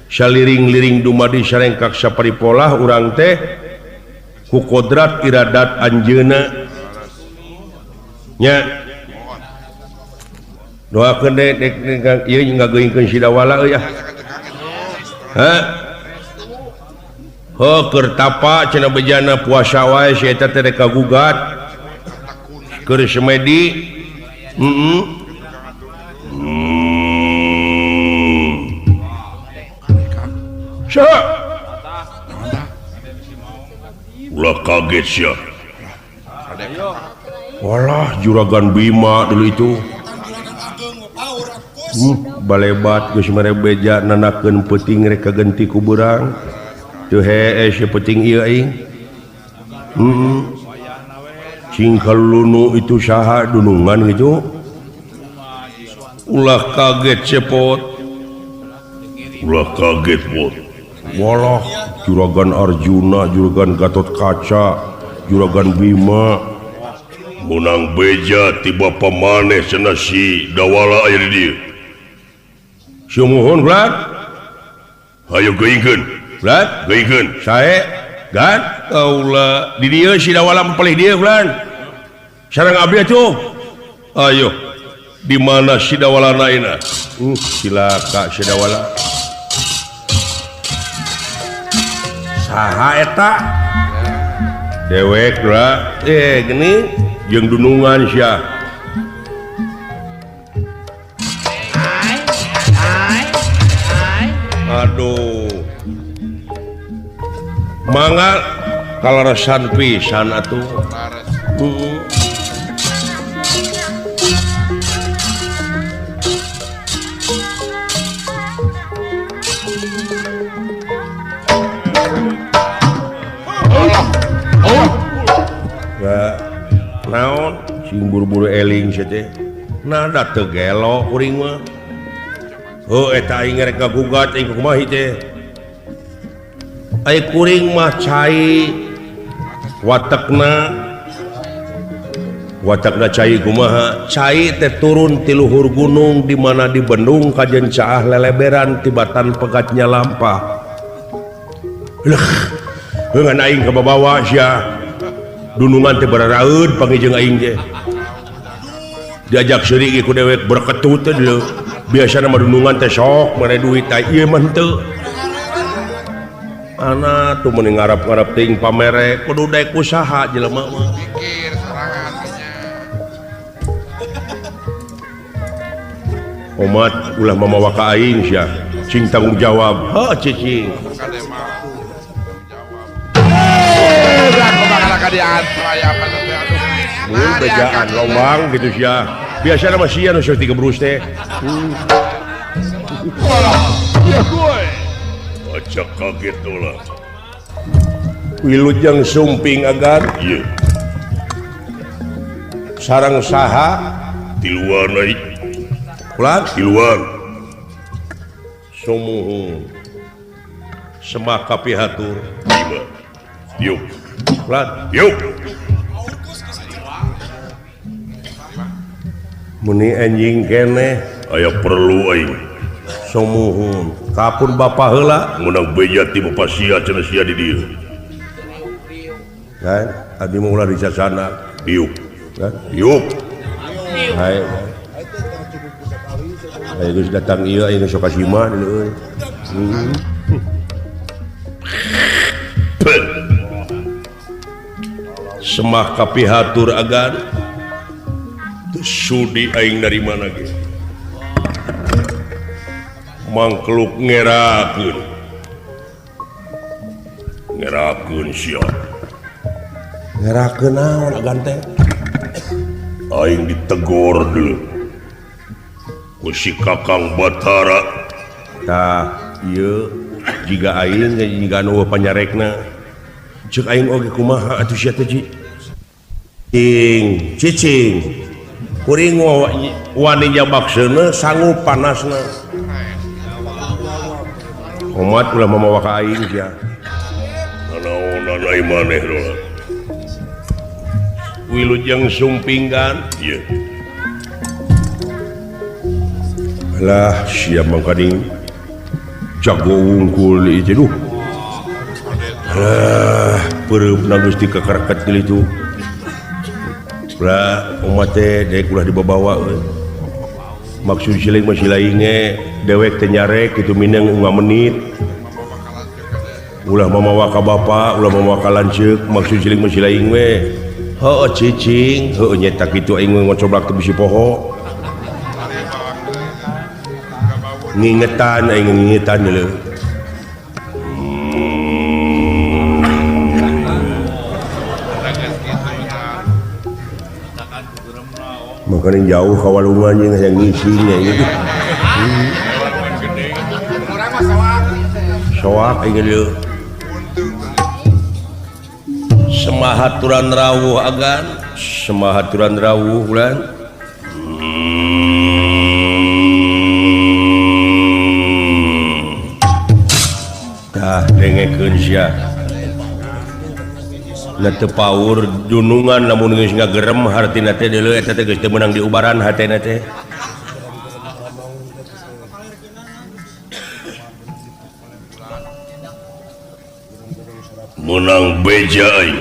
saliring-liring dumadi sarengkak saparipolah urang teh ku kodrat iradat anjeunna nya doakeun dek ieu ngageuingkeun si Dawala euy ah ha heuh keur tapa cenah bejana puasa wae si eta teh rek kagugat keur semedi ulah kaget sia. Walah juragan Bima dulu itu. Balebat geus mere beja nanakeun peuting rek kagenti ku beurang. Teu hees si peuting ieu aing. Cing kalunu itu saha dunungan gitu. Ulah kaget cepot. Ulah kaget pot. Walah juragan Arjuna, juragan Gatot Kaca, juragan Bima. Menang beja tiba pamaneh cenah si Dawala aya di dieu. Sumuhun Vlad. Hayu geuingkeun. Vlad, geuingkeun. Sae, gan kaula di dieu si Dawala mempelih dieu Vlad. Sareng abdi atuh. Ayo. Di mana si Dawala ayeuna? Cilaka si Dawala. Saha eta? Dewek lah. Gini jeung dunungan sia. Aduh. Mangga kaleresan pisan atuh. Naon sing buru-buru eling sia teh nada teu gelo kuring mah heuh eta aing rek ngagugat aing kumaha teh ai kuring mah cai watekna watekna cai kumaha cai teh turun ti luhur gunung di mana di bendung kajen caah leleberan tibatan pegatnya lampah leuh heuh aing kababawa sia dunungan teh bararaeud panggih jeung aing teh diajak seuri ge ku dewek berketut teh leuh biasana mah dunungan teh sok mere duit teh ieu mah henteu ana tuh meni ngarap-ngarap teuing pamere kudu daek usaha jelema mah pikir sorangan nya omat ulah mamawa ka aing sia cing tanggung jawab heuh cicing bejaan lombang gitu sia biasana mah sia nu sok digebrus teh aja kaget ulah wilujeng sumping agan ieu sareng saha tiluan euy ulah tiluan sumuhun semak kapihatur lima yuk ulah yuk meni anjing keneh aya perlu aing sumuhun kapun bapa heula meunang beja ti bapa sia cenah sia di dieu kan abdi mah ulah dicacana diuk kan diuk hae aya geus datang ieu aing sok ka simah deui euy Semah kapihatur agan sudi aing dari mana ge mangkluk ngerakeun ngerakeun sia ngerakeun naon agan teh aing ditegor dulu ku si Kakang Batara Tah ieu jiga aing jiga anu panyarekna. Ceuk aing oge kumaha atuh sia teh Ji? Cing, cicing. Kuring wani jabak seuneu sanggup panasna. Omat ulah mamawa ka aing sia. Nanaonan ai maneh dola. Wilujeng sumpinggan ieu. Alah sia mangkaning jago wungkul ieu duh. Alah peureupna geus dikekerket kitu. Ulah umat teh dek ulah dibawa euy. Maksud siling mah silaing ge dewek teh nyarek kitu mineng 5 menit. Ulah mamawa ka bapa, ulah mamawa ka lanceuk, maksud siling mah silaing we. Heueuh cicing, heueuh nyeta kitu aing ngocoblak teh bisi poho. Ngingetan aing ngingetan deuleu. Makanya jauh ka walungan jeung hayang ngising nya ieu. Soak aing deuleu. Semahaturan rawuh agan, semahaturan rawuh ulan. Tah dengekeun sia. Na teu paur dunungan lamun geus ngagerem hartina teh deuleu eta teh geus teu meunang diubaran hatena teh. Meunang beja aing.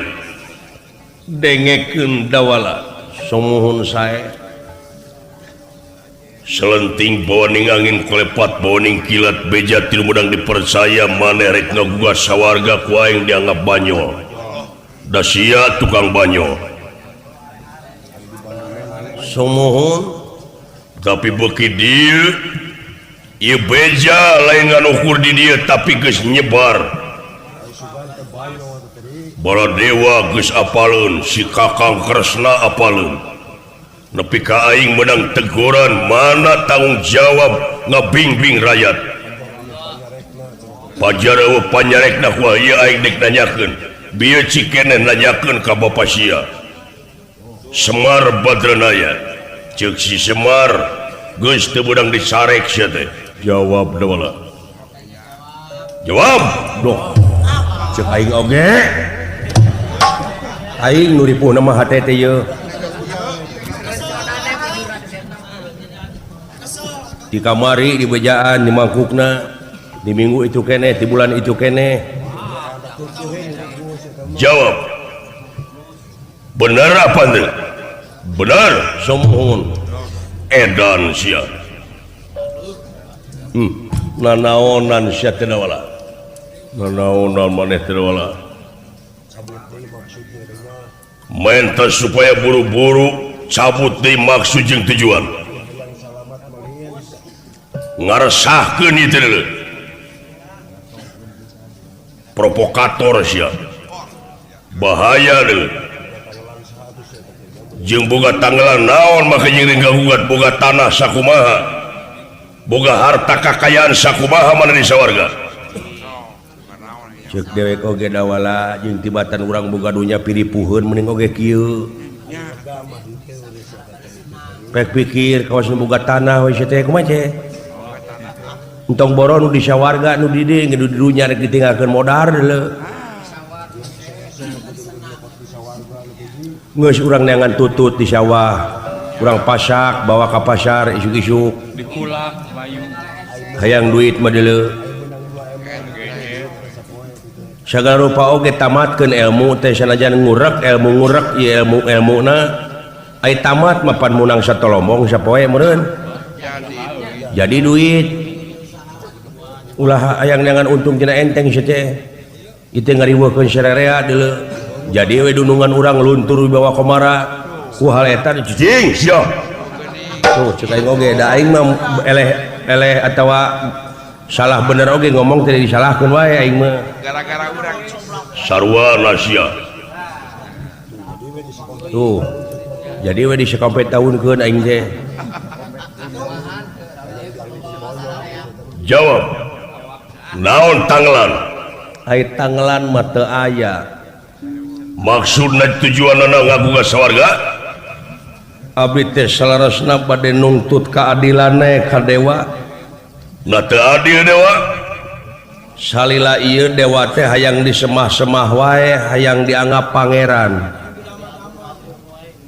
Dengekeun dawala sumuhun sae. Selenting bawaning angin kolepat bawaning kilat beja tilu meunang dipercaya maneh rek ngagugat sawarga ku aing dianggap banyol. Da sia tukang banyol. Sumuhun tapi beuki dieu ieu beja lain ngan ukur di dieu tapi geus nyebar. Baladewa geus apaleun, si Kakang Kresna apaleun. Nepi ka aing meunang teguran mana tanggung jawab ngabingbing rakyat. Pajar eueuh panyarekna ku ieu aing dek nanyakeun. Bieu cikene nanyakeun ka bapa sia. Semar Badranaya. Ceuk si Semar geus teu meunang disarek sia teh. Jawab dawala. Jawab. Duh. Ceuk aing oge. Aing nu ripuhna mah hate teh ieu. Di kamari di bejaan di mangkukna di minggu itu keneh di bulan itu keneh. Jawab. Benar apa teu? Benar, sumuhun. Edan sia. Nanaonan sia teh dawala. Nanaonan maneh teh dawala. Menta supaya buru-buru cabut deui maksud jeung tujuan. Ngaresahkeun ieu teh deuleu. Provokator sia. Bahaya deuleu. Jeung boga tanggalan naon make jeung ngagugat boga tanah sakumaha. Boga harta kakayaan sakumaha mana di sawarga. Ceuk dewek oge dawala jeung tibatan urang boga dunya piripuheun mending oge kieu. Pek pikir kawas nu boga tanah we teh kumaha teh. Entong boro nu di sawarga nu di dieu nu di dunya rek ditinggalkeun modar deuleu. Geus urang neangan tutut di sawah, urang pasak bawa ka pasar isuk-isuk. Dikulak bayu. Hayang duit mah deuleu. Sagala rupa oge tamatkeun ilmu teh sanajan ngurek ilmu ngurek ieu ilmu-ilmuna ai tamat mah pan meunang satolombong sapoe meureun. Jadi duit. Ulah hayang neangan untung tina enteng sia teh. Ieu ngariweuhkeun sarerea deuleu. Jadi we dunungan urang luntur dibawa komara ku hal eta cicing sia. Tuh ceuk aing oge da aing mah eleh eleh atawa salah bener oge ngomong tidak disalahkeun wae aing mah. Gara-gara urang sarua sia. Tuh. Jadi we disakampet taunkeun aing teh. Jawab. Naon tanglan? Ai tanglan mah teu aya. Maksudna tujuanana ngagugat sawarga? Abdi teh salarasna bade nungtut keadilan ka dewa. Na teu adil dewa. Salila ieu dewa teh hayang disemah-semah wae, hayang dianggap pangeran.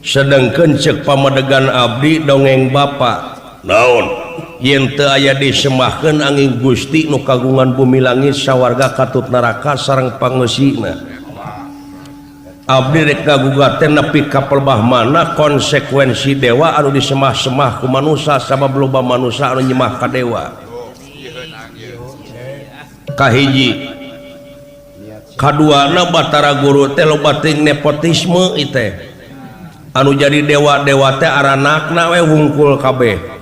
Sedengkeun ceuk pamadegan abdi dongeng bapa. Naon? Yen teu aya disemahkeun angin Gusti nu kagungan bumi langit sawarga katut neraka sareng pangeusina. Abdi rek ngagugat teh nepi ka pelbah mana konsekuensi dewa anu disemah-semah ku manusa sabab loba manusa anu nyemah ka dewa. Kahiji kaduana Batara Guru teh loba teuing nepotisme ieu teh. Anu jadi dewa-dewa teh aranakna we wungkul kabeh.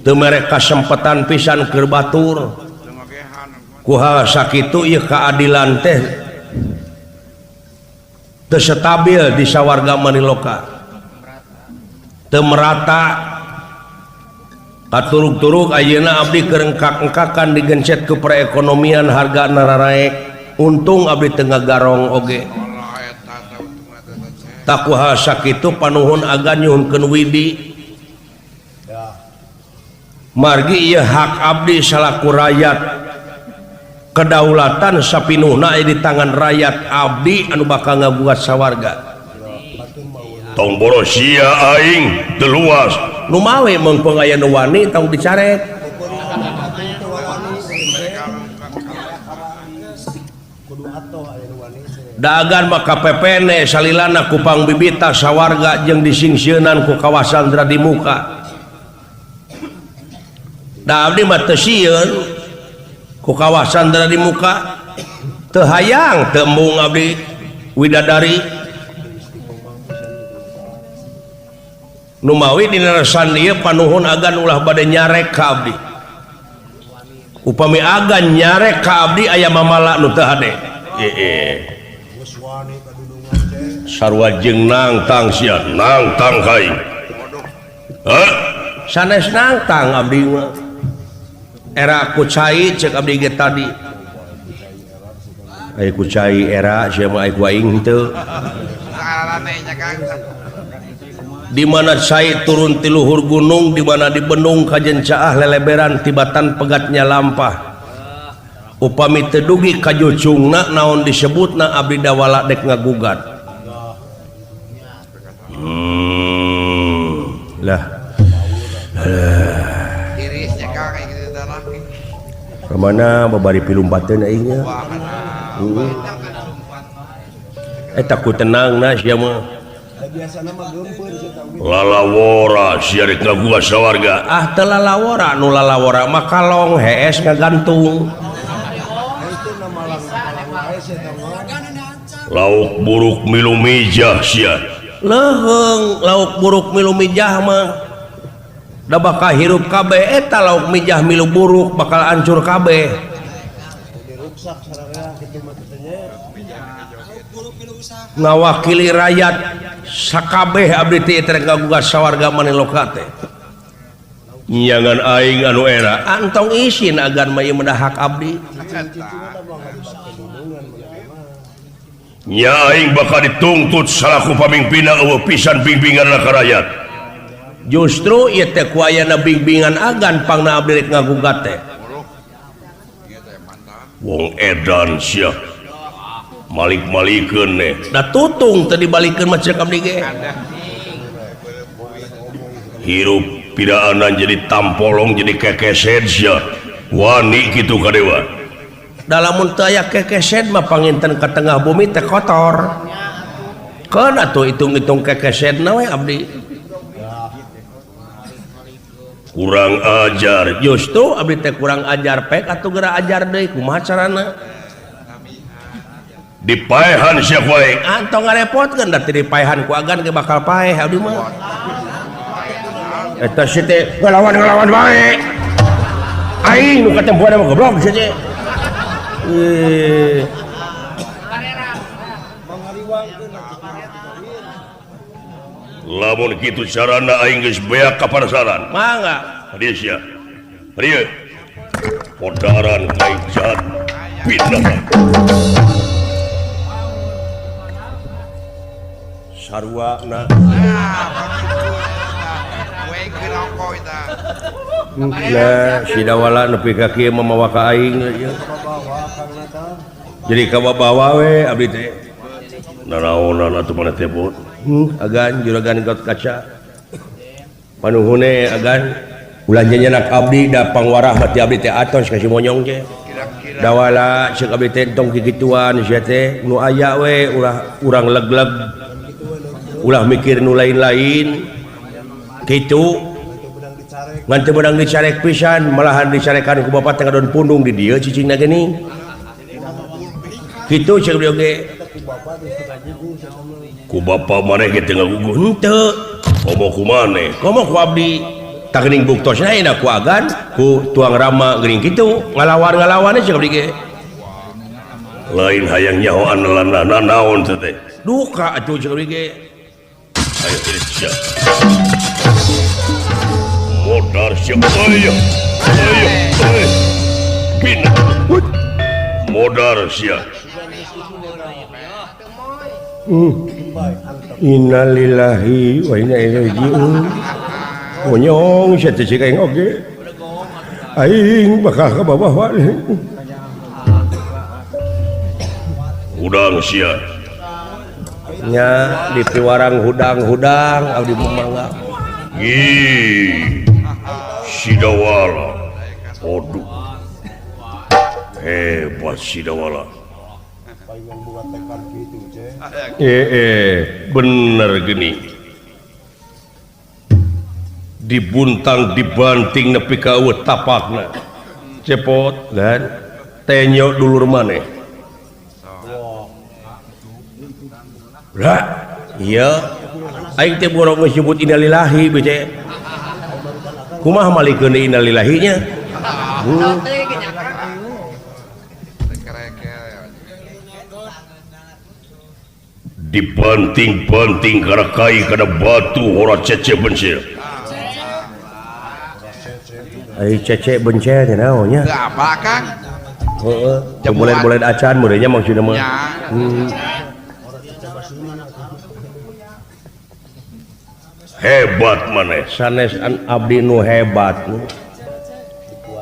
Teu mere kasempetan pisan keur batur. Ku hal sakitu ieu keadilan teh teu stabil di sawarga Maniloka. Teu merata. Katurug-turug ayeuna abdi keur engkak-engkakan digencet ku perekonomian harga nararaek. Untung abdi teu ngagarong oge. Taku hal sakitu panuhun agan nyuhunkeun widi. Margi ieu hak abdi salaku rakyat. Kedaulatan sapinuhna aya di tangan rakyat abdi anu bakal ngagugat sawarga. Tong boros sia aing teu luas. Nu mawe meungpeung aya nu wani tong dicarek. Dagan maka PPN salilana ku pangbibita sawarga jeung disingsieunan ku kawasan Dradimuka. Da abdi mah teu sieun ku kawasan Dradimuka. Teu hayang teu embung abdi widadari. Numawi dina resan ieu panuhun agan ulah bade nyarek ka abdi. Upami agan nyarek ka abdi aya mamala nu teu hade. Sarua jeung nangtang sia nangtang kai. Hah? Sanes nangtang abdi mah. Era ku cai ceuk abdi ge tadi. Aya ku cai era sia mah ku aing henteu. Di mana cai turun ti luhur gunung, di mana di bendung kajen caah leleberan tibatan pegatnya lampah. Upami teu dugi ka jucungna naon disebutna abdi dawala dek ngagugat. Lah. Kamana babari pilumpateun aing nya. Eta ku tenangna sia mah. Lalawora sia rek ngagugat sawarga. Ah teu lalawora nu lalawora mah kalong hees ngagantung. Lauk buruk milu mijah sia. Leuheung lauk buruk milu mijah mah. Da bakal hirup kabeh eta lauk mijah milu buruk bakal hancur kabeh. Ngawakili rakyat sakabeh abdi teh rek ngagugat sawarga Maniloka teh. Nyangan aing anu era antong isin agan mah ieu mah hak abdi. Nya aing bakal dituntut salaku pamimpinna eueuh pisan bimbingan ka rakyat. Justru ieu teh ku ayana bimbingan agan pangna abdi rek ngagugat teh. Wong edan sia. Malik-malikeun teh. Da tutung teu dibalikeun mah ceuk abdi ge. Hirup pidaanan jadi tampolong jadi kekeset sia. Wani kitu ka dewa. Da lamun teu aya kekeset mah panginten ka tengah bumi teh kotor. Keun atuh hitung-hitung kekesetna we abdi. Kurang ajar. Justru abdi teh kurang ajar pek atuh geura ajar deui kumaha carana? Dipaehan sia ku aing. Antong ngarepotkeun da teu dipaehan ku agan ge bakal paeh abdi mah. Eta si teh ngalawan-ngalawan bae. Aing nu katempuan mah goblok si teh. Lamun kitu carana aing geus beak ka parasaran. Mangga. Hadieu sia. Hadieu. Podaran kai jahat pindah. Sarua na. Nah, sidawala nepi ka kieu mamawa ka aing jadi kabawa we abdi teh. Naraonan atuh maneh teh bot. Agan juragan got kaca. Panuhune agan ulah nyenyenak abdi da pangwarah mati abdi teh atos ka si monyong teh. Dawala ceuk abdi teh tong kikituan sia teh nu aya we ulah urang leg-leg. Ulah mikir nu lain-lain. Kitu ngan teu meunang dicarek pisan malahan dicarekan ku bapak teh ngadon pundung di dieu cicingna geuning. Kitu ceuk dieu ge. Ku bapa maneh ge teu ngaguguh henteu. Komo ku maneh, komo ku abdi. Tah geuning buktosna ayeuna ku agan ku tuang rama geuning kitu ngalawan-ngalawan ceuk abdi ge. Lain hayang nyaho analana naon teh teh. Duka atuh ceuk abdi ge. Ayo sia. Modar sia. Ayo. Ayo. Ayo. Bina. Modar sia. Innalillahi wa inna ilaihi raji'un. Monyong sia teh cik aing oge. Aing bakal ka bawah wae. Hudang sia. Nya di piwarang hudang-hudang abdi mangga. Ih. Sidawala. Aduh. Hebat Sidawala. Bener gini. Dibuntang dibanting nepi ka eueuh tapakna. Cepot kan tenyo dulur maneh. Lah, iya. Aing teh borong geus nyebut innalillahi bece. Kumaha malikeun innalillahi nya? Dibanting-banting kana kai kana batu ora cece bencil. Ai cece bencil teh naon nya? Teu apa Kang? Heeh, boleh-boleh acan meureun nya maksudna mah. Hebat maneh sanes abdi nu hebat.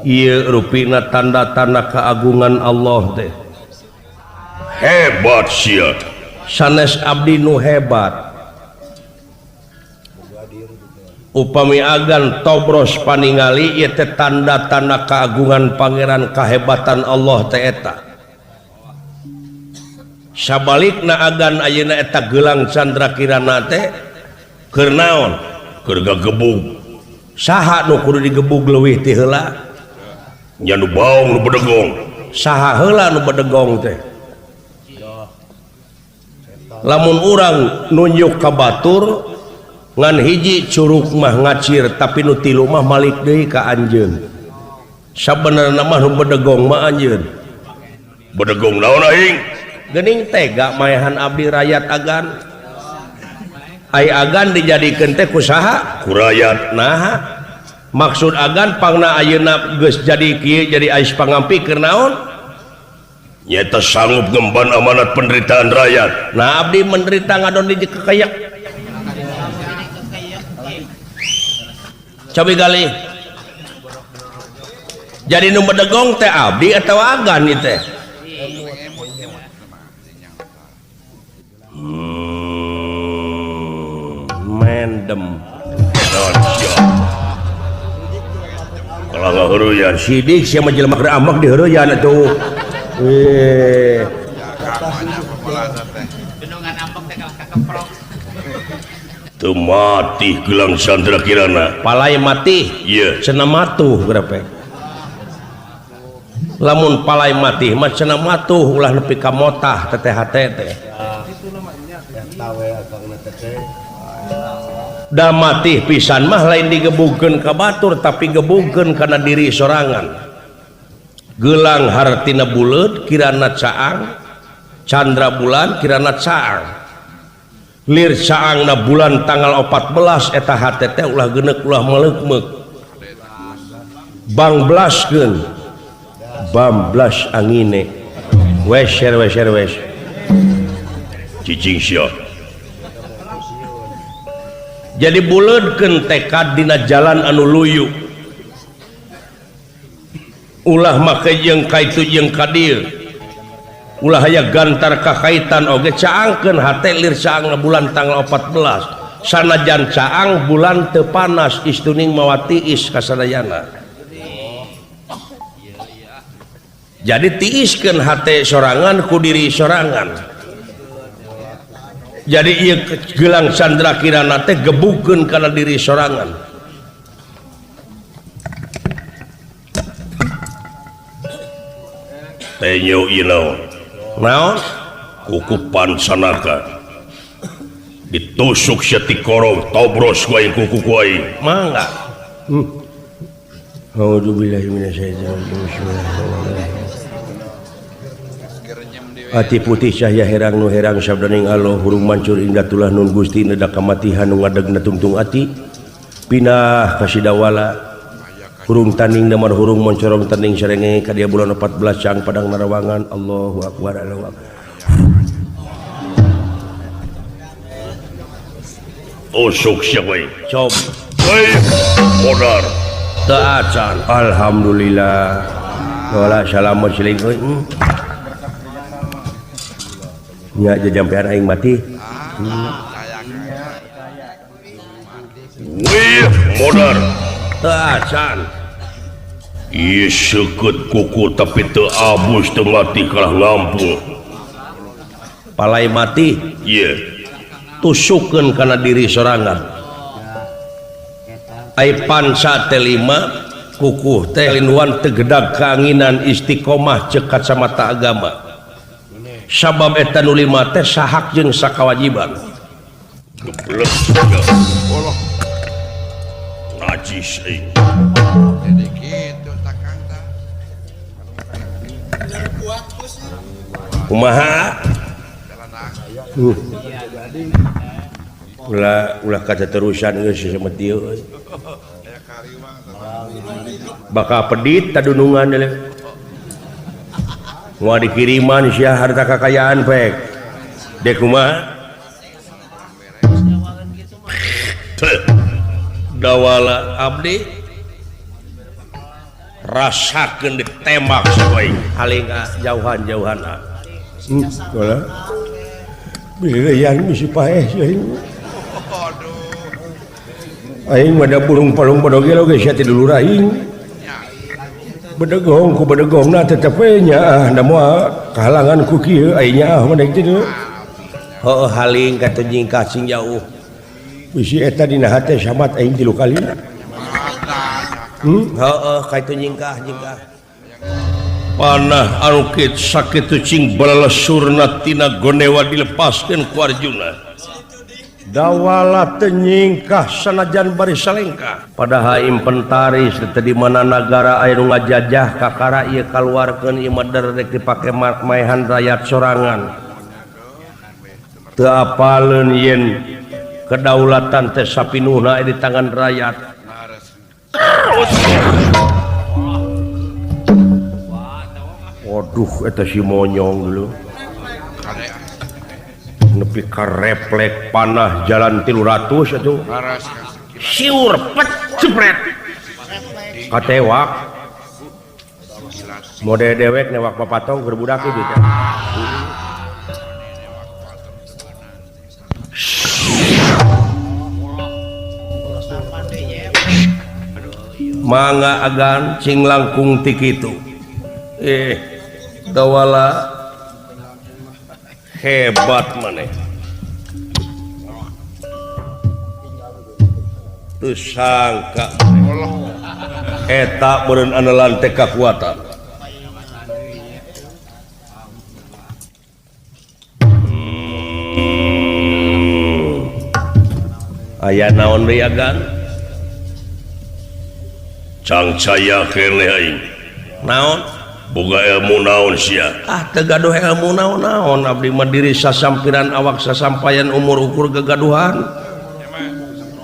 Ieu rupina tanda-tanda keagungan Allah teh. Hebat sia. Sanes abdi nu hebat. Upami agan tobros paningali ieu teh tanda-tanda keagungan pangeran kahebatan Allah teh eta. Sabalikna agan ayeuna eta gelang Candra Kirana teh keur naon? Keur gagebug. Saha nu kudu digebug leuwih ti heula? Nya nu baong nu bedegong. Saha heula nu bedegong teh? Lamun urang nunjuk ka batur ngan hiji curug mah ngacir tapi nu tilu mah malik deui ka anjeun. Sabenerna mah nu bedegong mah anjeun. Bedegong naon aing? Geuning tega maehan abdi rakyat agan. Ai agan dijadikeun teh ku saha? Ku rakyat. Naha? Maksud agan pangna ayeuna geus jadi kieu jadi ais pangampi keur naon? Nyata sanggup ngemban amanat penderitaan rakyat. Nah abdi menderita ngadon di kekayak. Cobi gali. Jadi nu bedegong teh abdi atau agan ieu teh? Mendem. Kalau ngaheureuyaan sidik sia mah jelema keur ambek diheureuyaan atuh. Teu mati gelang Candra Kirana. Palai mati? Ieu cenah matuh geureup. Lamun palai mati mah cenah matuh ulah nepi ka motah teteh hate teh. Da mati pisan mah lain digebugkeun ka batur tapi gebugkeun kana diri sorangan. Gelang hartina buleut kirana caang, candra bulan kirana caang. Lir caangna bulan tanggal 14 eta hate teh ulah geuneuk ulah meleukmeuk. Bangblaskeun bamblas angine weser weser wes cicing sia. Jadi buleudkeun tekad dina jalan anu luyu. Ulah make jeung kaitu jeung ka dieu. Ulah aya gantar kakaitan oge caangkeun hate lir caang bulan tanggal 14. Sanajan caang bulan teu panas istuning mawa tiis kasadayana. Jadi tiiskeun hate sorangan ku diri sorangan. Jadi ieu gelang Candra Kirana teh gebukeun kana diri sorangan. Tenyo ieu naon? Naon? Kukupan sanaka. Ditusuk sia ti korong tobros ku aing kuku ku aing. Mangga. A'udzubillahi minasyaitonir rajim. Ati putih cahya herang nu herang sabdaning Allah hurung mancur indah tulah nun Gusti nedak kamatihan nu ngadegna tungtung ati pinah kasidawala hurung taning damar hurung moncorong taning sarenge ka dia bulan 14 cang padang narawangan Allahu akbar Allahu akbar. Usuk sia we cob we modar teu acan alhamdulillah wala salamun siling euy. Nya jajampean aing mati. Wih, modar. Teu acan. Ieu seukeut kuku tapi teu abus teu mati kalah lampu. Palai mati, ieu. Tusukeun kana diri sorangan. Ai pansa teh lima, kukuh teh linduan teu gedag kaanginan istiqomah ceuk kacamata agama. Sabab eta nu lima teh sahak jeung sakawajiban. Geblek Allah. Najis euy. Jadi kitu takang tah. Kumaha? Ulah ulah katerusan geus samet dieu euy. Bakal pedit tadunungan deuleu. Moal dikiriman sia harta kakayaan pek. Dek kumaha? Dawala abdi rasakeun ditembak sabae haling jauhan-jauhan. Wala. Bileuyan bisi paeh sia. Aing mah da burung palung badoge oge sia ti dulur aing. Bedegong ku bedegongna tetep we nya ah da moal kahalangan ku kieu aing nya ah mah deuk teh. Heuh haling ka teu nyingkah sing jauh. Bisi eta dina hate samat aing tilu kali. Heuh ka itu nyingkah nyingkah. Panah anu sakitu cing balalesurna tina gonewa dilepaskeun ku Arjuna. Dawala teu nyingkah sanajan bari salengkah. Padahal inventaris teh di mana nagara aya nu ngajajah kakara ieu kaluarkeun ieu mah rek dipake maehan rakyat sorangan. Teu apaleun yen kedaulatan teh sapinuhna di tangan rakyat. Waduh eta si monyong dulu. Nepi ka reflek panah jalan 300 atuh. Siur pet jepret. Katewak. Mode dewek newak papatong keur budak ieu teh. Mangga agan cing langkung ti kitu. Dawala hebat maneh. Teu sangka eta beureun andalan teh kakuatan. Aya naon deui agan? Cangcaya keneh aing. Naon? Boga ilmu naon sia? Ah teu gaduh ilmu naon-naon abdi mah diri sasampiran awak sasampayan umur ukur gegaduhan.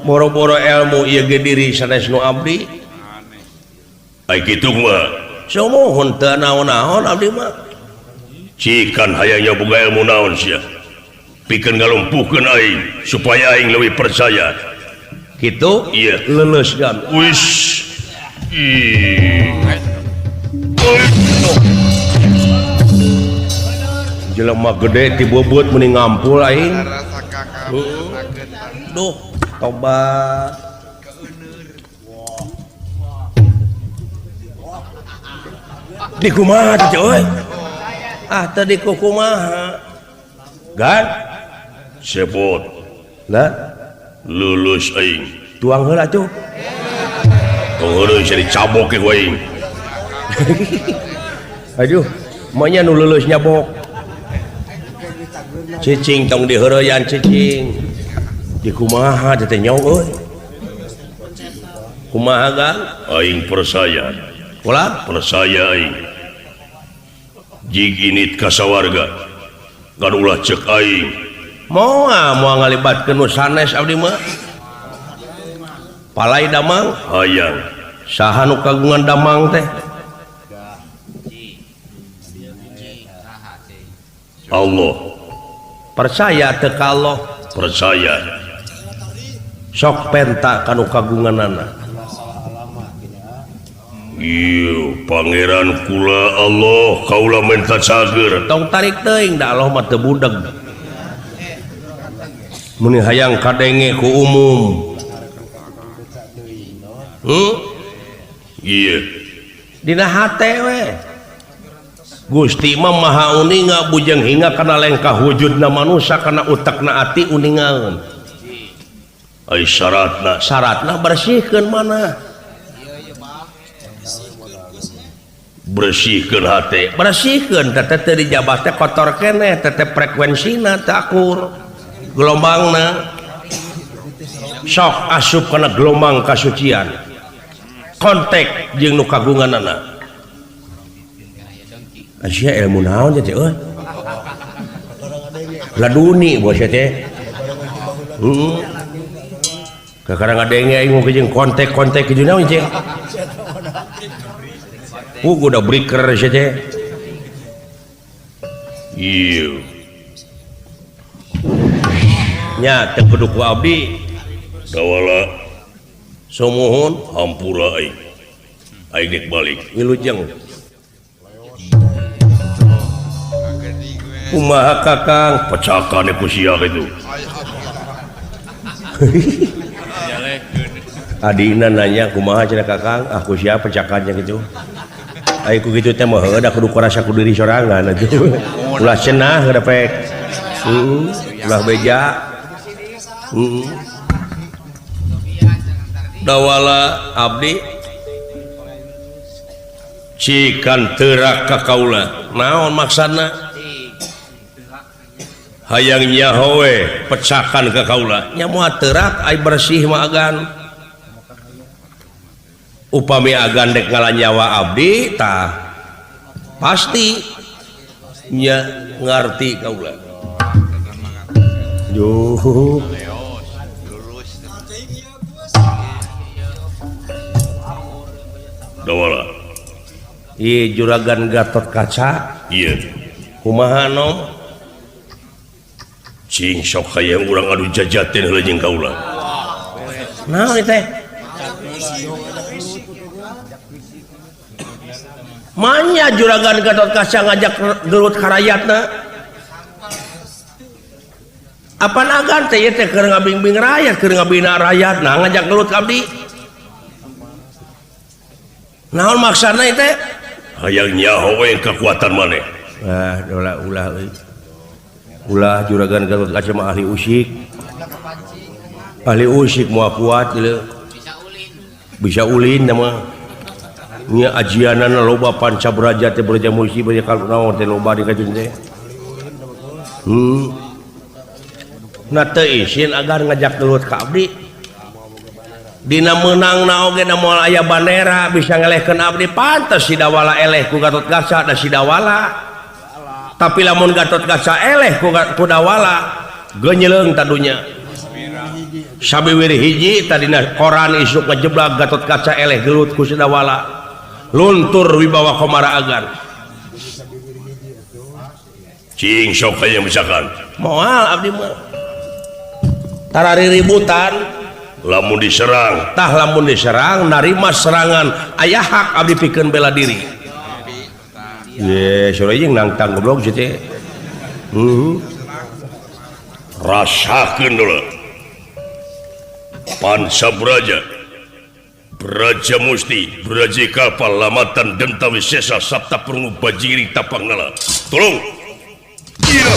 Boro-boro ilmu ieu ge diri sanes nu abdi. Ai kitu mah sumuhun teu naon-naon abdi mah. Cikan hayangnya boga ilmu naon sia. Pikeun ngalumpuhkeun aing supaya aing leuwih percaya. Kitu? Iya, leuleus gan. Wis. Ih. Jelema gede ti beubeut meuni ngampul aing. Duh, tobat. Di kumaha teh euy? Ah, teu di kumaha. Gan sebut. Lah, lulus aing. Tuang heula atuh. Tong heureun sia dicabok ku aing. Aduh, manya nu lulus nyabok. Cicing tong diheureyan cicing. Di kumaha teh nyaw euy. Kumaha gan? Aing percaya. Ulah percaya aing. Jig init ka sawarga. Ngan ulah ceuk aing. Moal moal ngalibatkeun nu sanes abdi mah. Palai damang hayang. Saha nu kagungan damang teh? Allah. Percaya teu ka Allah? Percaya. Sok penta ka nu kagunganana. Ieu pangeran kula Allah kaula menta cager. Tong tarik teuing da Allah mah teu budeg. Mun hayang kadenge ku umum. Ieu. Dina hate we. Gusti mah maha uninga bujeng hingga kana lengkah wujudna manusia kana utekna ati uningaeun. Ai syaratna, syaratna bersihkeun mana? Bersihkeun hate, bersihkeun teh teu dijabah teh kotor keneh, teh frekuensina teu akur gelombangna. Sok asup kana gelombang kasucian. Kontak jeung nu kagunganana. Asia ilmu naon teh euy? Laduni bos teh. Heeh. Kakara ngadenge aing mung jeung kontak-kontak kitu naon teh. Udah breaker saja. Iya. Nya teu kudu ku abdi. Dawala sumuhun hampura aing. Aing dek balik wilujeng. Kumaha Kakang pecakane ku sia kitu. Adina nanya kumaha cenah Kakang, ah ku sia pecakannya kitu. Ai ku kitu teh mah heueuh da kudu kurasa ku diri sorangan atuh. Ulah cenah repek. Heeh, ulah beja. Heeh. Dawala abdi cikan teurak ka kaula. Naon maksana? Hayang nyaho we pecakan ka kaula. Nya moal teurak ai bersih mah agan. Upami agan dek ngalanyawa abdi tah pasti nya ngarti kaula. Duh. Dawala. Ieu juragan Gatot Kaca. Ieu. Kumaha nom? Cing sok hayang urang adu jajaten heula jeung kaula. Naon ieu teh? Manya juragan Gatot Kaca ngajak gelut ka rakyatna. Apan agan teh ieu teh keur ngabingbing rakyat, keur ngabina rakyat, nah ngajak gelut ka abdi. Naon maksana ieu teh? Hayang nyaho we kekuatan maneh. Ah, ulah ulah euy. Ulah juragan Gatot Kaca mah ahli usik. Ahli usik moal kuat ieu. Bisa ulin mah. Nya ajianana loba panca braja teh braja musi banyak kalau naon teh loba di kajun teh. Nah teu isin agar ngajak gelut ka abdi. Dina meunangna oge da moal aya bandera bisa ngelehkeun abdi pantes si Dawala eleh ku Gatot Kaca da si Dawala. Tapi lamun Gatot Kaca eleh ku Dawala genyeleung tadunya. Sabiwir hiji tadina koran isuk ngejeblag Gatot Kaca eleh gelut ku si Dawala. Luntur wibawa Komara Agan. Cing sok aya misalkan. Moal abdi mah. Tarariributan lamun diserang, tah lamun diserang narima serangan aya hak abdi pikeun bela diri. Ye, sore jeung nangtang goblok sih teh. Rasakeun dulu. Pansa Braja, Braja Musti, Braja Kapal Lamatan Denta Wisesa Sabta Perungu Bajiri Tapang Nala. Tolong. Iya.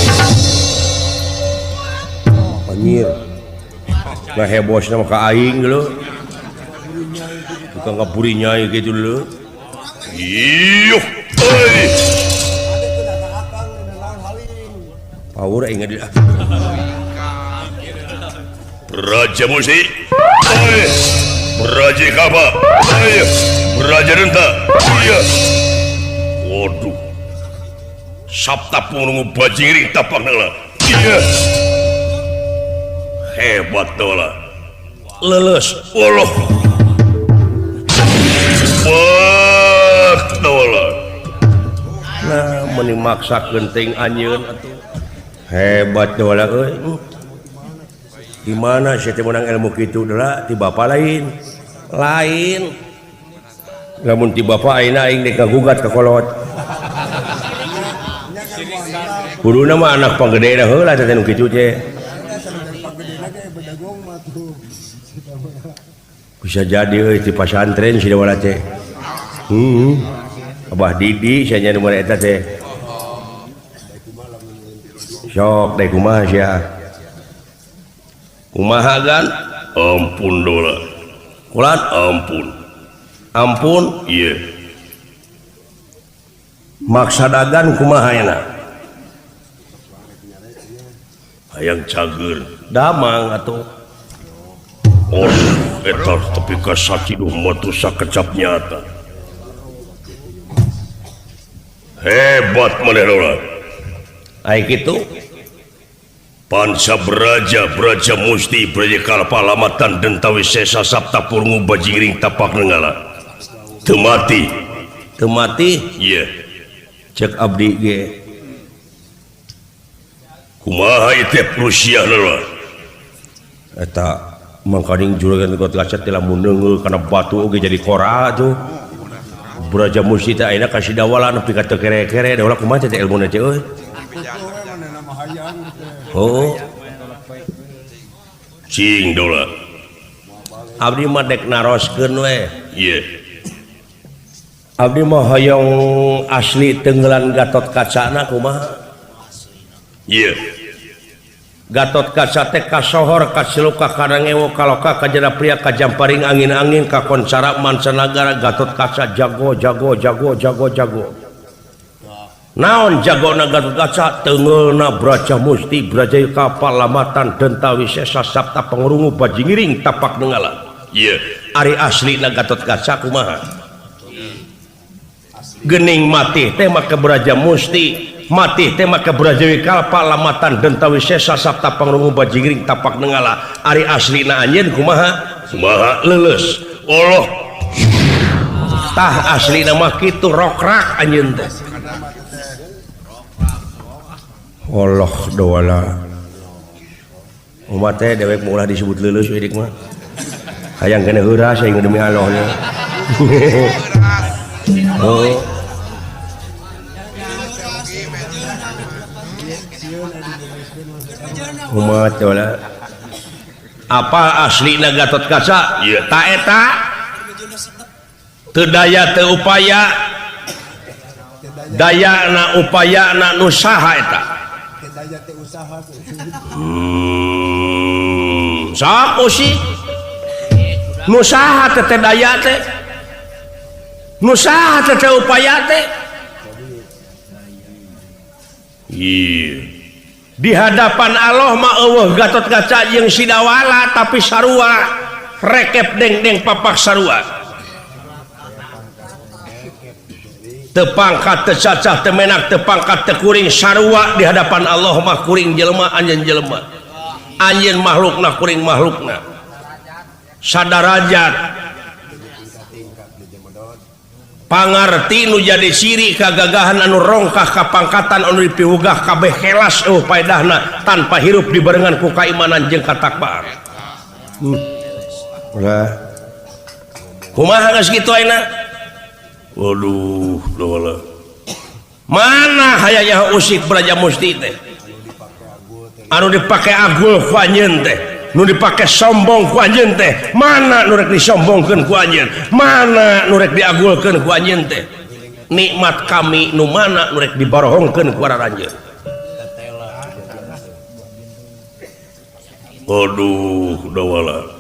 Anjir. Nah hebosna mah ka aing dulu. Tukang kaburi nyai gitu dulu. Iyuh. Euy. Power aing di. Raja Musti. Oi. Raja Kaba. Oi. Raja Denta. Iya. Waduh. Sabta Punggung Bajiri Tapak Nala. Iya. Hebat dola. Leles. Waduh. Wah, dola. Nah, meni maksa genting anjeun atuh. Hebat dola euy. Di mana sih teh menang ilmu kitu deula ti bapa lain. Lain. Lamun ti bapa ayeuna aing dek ngagugat ka kolot. Kuduna mah anak panggedena heula teh nu kitu teh. Bisa jadi euy ti pasantren si dewala teh. Abah Didi sia nya nu eta teh. Sok deh kumaha sia. Kumaha gan? Ampun dola. Kulat ampun. Ampun ieu. Maksa dagan kumaha ayeuna? Hayang cager damang atuh. Oh, eta tepi ka saciduh matu sakecap nyata. Hebat maneh dola. Ai kitu. Pansa Braja, Braja Musti, Braja Kalpa Lamatan Denta Wisesa Sabta Purungu Bajingiring Tapak Nenggala. Teu mati. Teu mati? Ieu. Cek abdi ge. Kumaha ieu teh Rusia leulah. Eta mangkaning juragan Gatot Kaca teh lamun neungeul kana batu oge jadi kora tuh. Braja Musti teh ayeuna ka Sidawala nepi ka teu kere-kere da ulah kumaha teh ilmuna teh euy. Oh. Cing dola. Abdi mah dek naroskeun we. Ieu. Abdi mah hoyong asli tenggelan Gatot Kacana kumaha? Ieu. Gatot Kaca teh kasohor kasiluka karangewo kaloka kajana pria kajamparing angin-angin kakoncara mancanagara Gatot Kaca jago jago jago jago jago. Naon jagona Gatot Kaca tengeulna Braja Musti Braja Kapal Lamatan Denta Wisesa Sabta Pangrungu Bajingiring Tapak Nenggala. Ieu ari aslina Gatot Kaca kumaha? Gening mati teh make Braja Musti, mati teh make Braja Kalpa Lamatan Denta Wisesa Sabta Pangrungu Bajingiring Tapak Nenggala. Ari aslina anjeun kumaha? Kumaha leuleus. Allah. Tah aslina mah kitu rokrak anjeun teh. Allah doala. Umat teh dewek mah ulah disebut leuleus we dik mah. Hayang keneh heuras aing demi Allah nya. Oh. Umat doala. Apa aslina Gatot Kaca? Ieu ta eta. Teu daya teu upaya. Dayana upayana nu saha eta? Sok usi nu saha teh daya teh nu saha teh upaya teh. Di hadapan Allah mah eueuh Gatot Kaca jeung Sidawala tapi sarua rekep deng-deng papak sarua. Teu pangkat teu cacah teu menak teu pangkat teu kuring sarua di hadapan Allah mah kuring jelema anjeun jelema. Anjeun makhlukna kuring makhlukna. Sadarajat. Pangarti nu jadi siri kagagahan anu rongkah kapangkatan anu dipiwugah kabeh kelas eueuh paedahna tanpa hirup dibarengan ku kaimanan jeung katakwaan. Ulah. Kumaha geus kitu ayeuna? Waduh, dola. Mana hayang usik Braja Musti teh? Anu dipake agul ku anjeun teh, nu dipake sombong ku anjeun teh, mana nu rek disombongkeun ku anjeun, mana nu rek diagulkeun ku anjeun teh? Nikmat kami nu mana nu rek dibarohongkeun ku aranjeun? Aduh, dawala.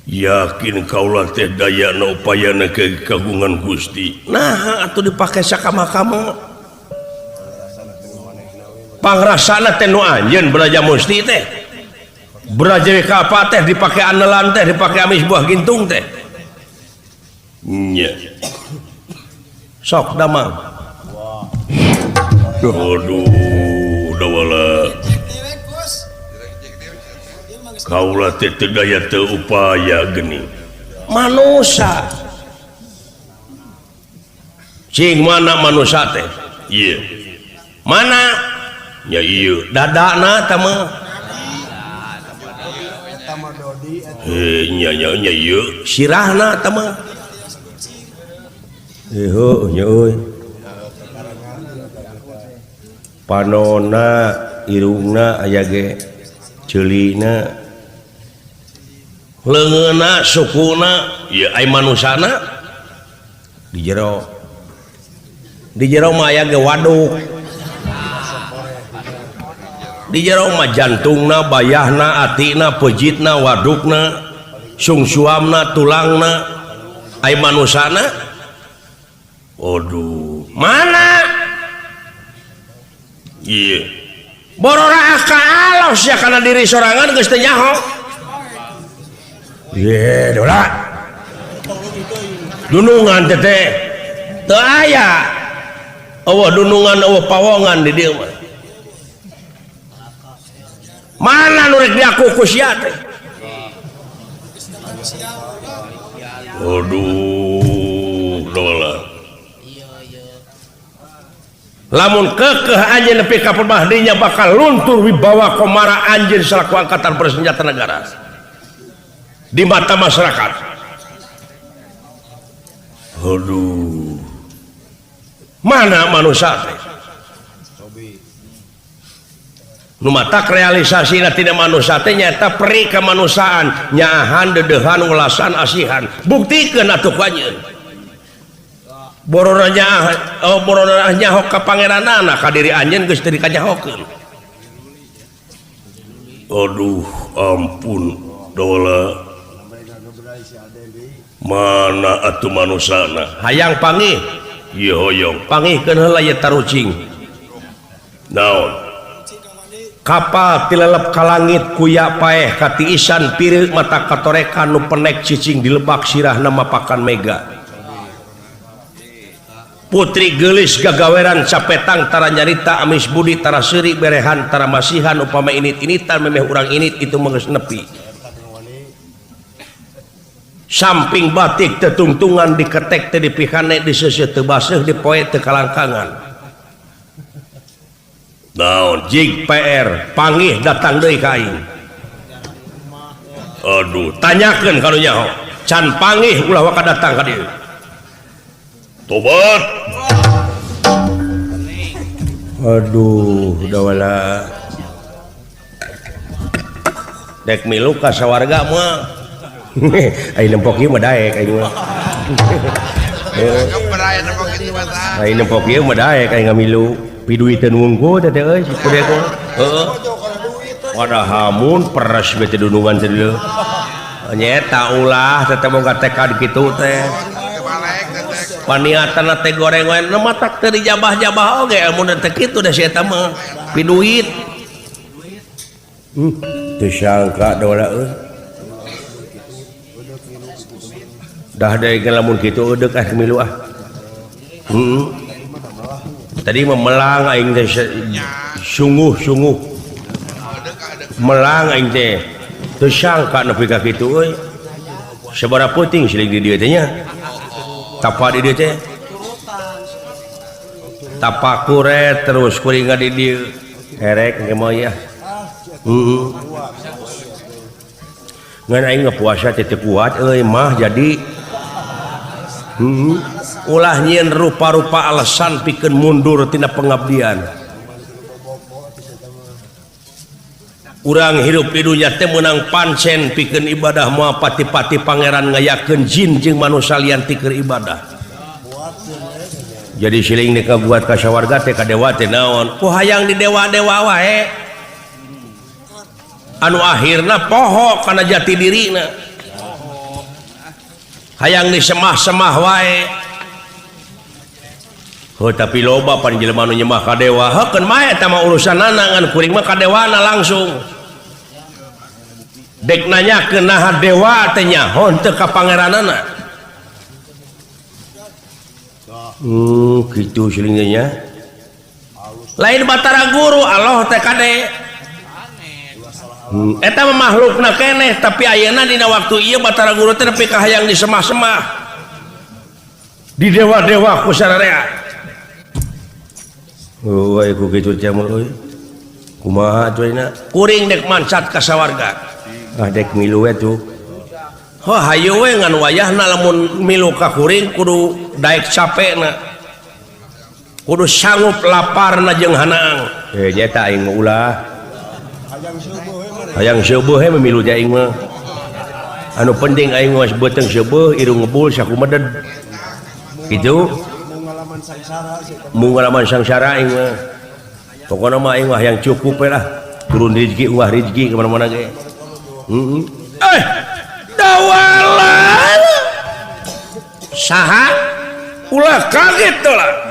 Yakin kaulah teh dayana upayana ke kagungan Gusti. Nah, atuh dipake sakama-kama. Pangrasana teh nu anjeun Braja Musti teh. Braja WKP teh dipake anelan teh, dipake amis buah gintung teh. Nya. Sok damang. Aduh, dawala. Kaulah teh teu daya teu upaya geuning. Manusa. Cing mana manusa teh? Ieu. Mana? Nya ieu. Dadana tah mah. Heuh nya nya nya ieu. Sirahna tah mah. Heuh nya euy. Panona irungna aya ge ceulina. Leungeunna sukuna ieu ai manusana di jero mah aya ge waduk di jero mah jantungna bayahna atina pejitna wadukna sungsuamna tulangna ai manusana aduh mana ieu bororaah ka alos ya kana diri sorangan geus teu nyaho. Ye, dola. Dunungan teh teu aya. Eueuh dunungan eueuh pawongan di dieu mah. Mana nu rek diaku ku sia teh? Aduh, dola. Lamun kekeh anjeun nepi ka pemahdinya bakal luntur wibawa komara anjeun salaku angkatan bersenjata negara. Di mata masyarakat. Aduh. Mana manusia teh? Nu matak realisasina tina manusia teh nyaeta peri kemanusiaan, nyaahan, dedehan, welasan, asihan. Buktikeun atuh ku anjeun. Borona nyaah, oh borona nyaho ka pangeranana ka diri anjeun geus teu dikanyahokeun. Aduh, ampun dola. Mana atuh manusana hayang pangih ieu hoyong pangihkeun heula ieu tarucing naon kapal tilelep ka langit kuya paeh katiisan pireuk mata katorekan nu penek cicing dilebak sirahna mapakan mega putri geulis gagaweran capetang tara nyarita amis budi tara seuri berehan tara masihan upama init-initan memeh urang init itu mah geus nepi samping batik tetungtungan diketek teh dipihane diseuseuh teu baseuh dipoe teu kalangkangan naon jig PR pangih datang deui ka aing aduh tanyakeun ka nu nyaho can pangih ulah waka datang ka dieu tobat aduh dawala dek milu ka sawarga moal. Aing nempok ieu mah daek aing mah. Aing nempok ieu mah daek aing ngamilu piduiteun wungkul teh euy si kude mah. Heeh. Wadah hamun peres bete dunungan teh deuleu. Nyaeta ulah teh boga tekad kitu teh. Paniatan teh goreng wae nu matak teu dijabah-jabah oge mun teh kitu da si eta mah piduit. Teu sangka dola euy. Dah deui lamun kitu eudek ah milu ah. Tadi mah melang aing teh sungguh-sungguh. Melang aing teh teu sangka nepi ka kitu euy. Sabaraha peuting siling di dieu teh nya. Tapa di dieu teh. Tapa kuret terus kuring di dieu. Erek engke mah ya. Heeh. Ngan aing puasa teh teu kuat euy mah jadi ulah nyieun rupa-rupa alasan pikeun mundur tina pengabdian. Urang hirup di dunya teh meunang pancen pikeun ibadah moal pati-pati pangeran ngayakeun jin jeung manusia lian ti keur ibadah. Jadi siling nek kabuat ka sawarga teh ka dewa teh naon? Ku hayang di dewa-dewa wae. Anu akhirna poho kana jati dirina. Hayang di semah-semah wae. Heuh tapi loba pan jelema nu nyembah ka dewa. Heukeun mah eta mah urusanana ngan kuring mah ka dewana langsung. Dek nanyakeun naha dewa teh nyaho teu ka pangeranana. Kitu silingnya nya. Lain Batara Guru Allah teh kade. Eta mah makhlukna keneh tapi ayeuna dina waktu ieu Batara Guru teh nepi ka hayang disemah-semah. Di dewa-dewa ku sararea. Euy ku kitu teh mah euy. Kumaha atuh kuring dek mancat ka sawarga. Ah dek milu we tuh. Heuh hayu we ngan wayahna lamun milu ka kuring kudu daek capekna. Kudu sanggup laparna jeung hanaang. Nya eta aing mah ulah. Hayang seubeut he milu teh aing mah. Anu penting aing mah beuteung seubeut irung ngebul saku meded. Kitu. Mung ngalaman sangsara aing mah. Pokona mah aing mah hayang cukup we lah. Turun rezeki uah rezeki ka mana-mana ge. Heeh. Dawala. Saha? Ulah kaget lah.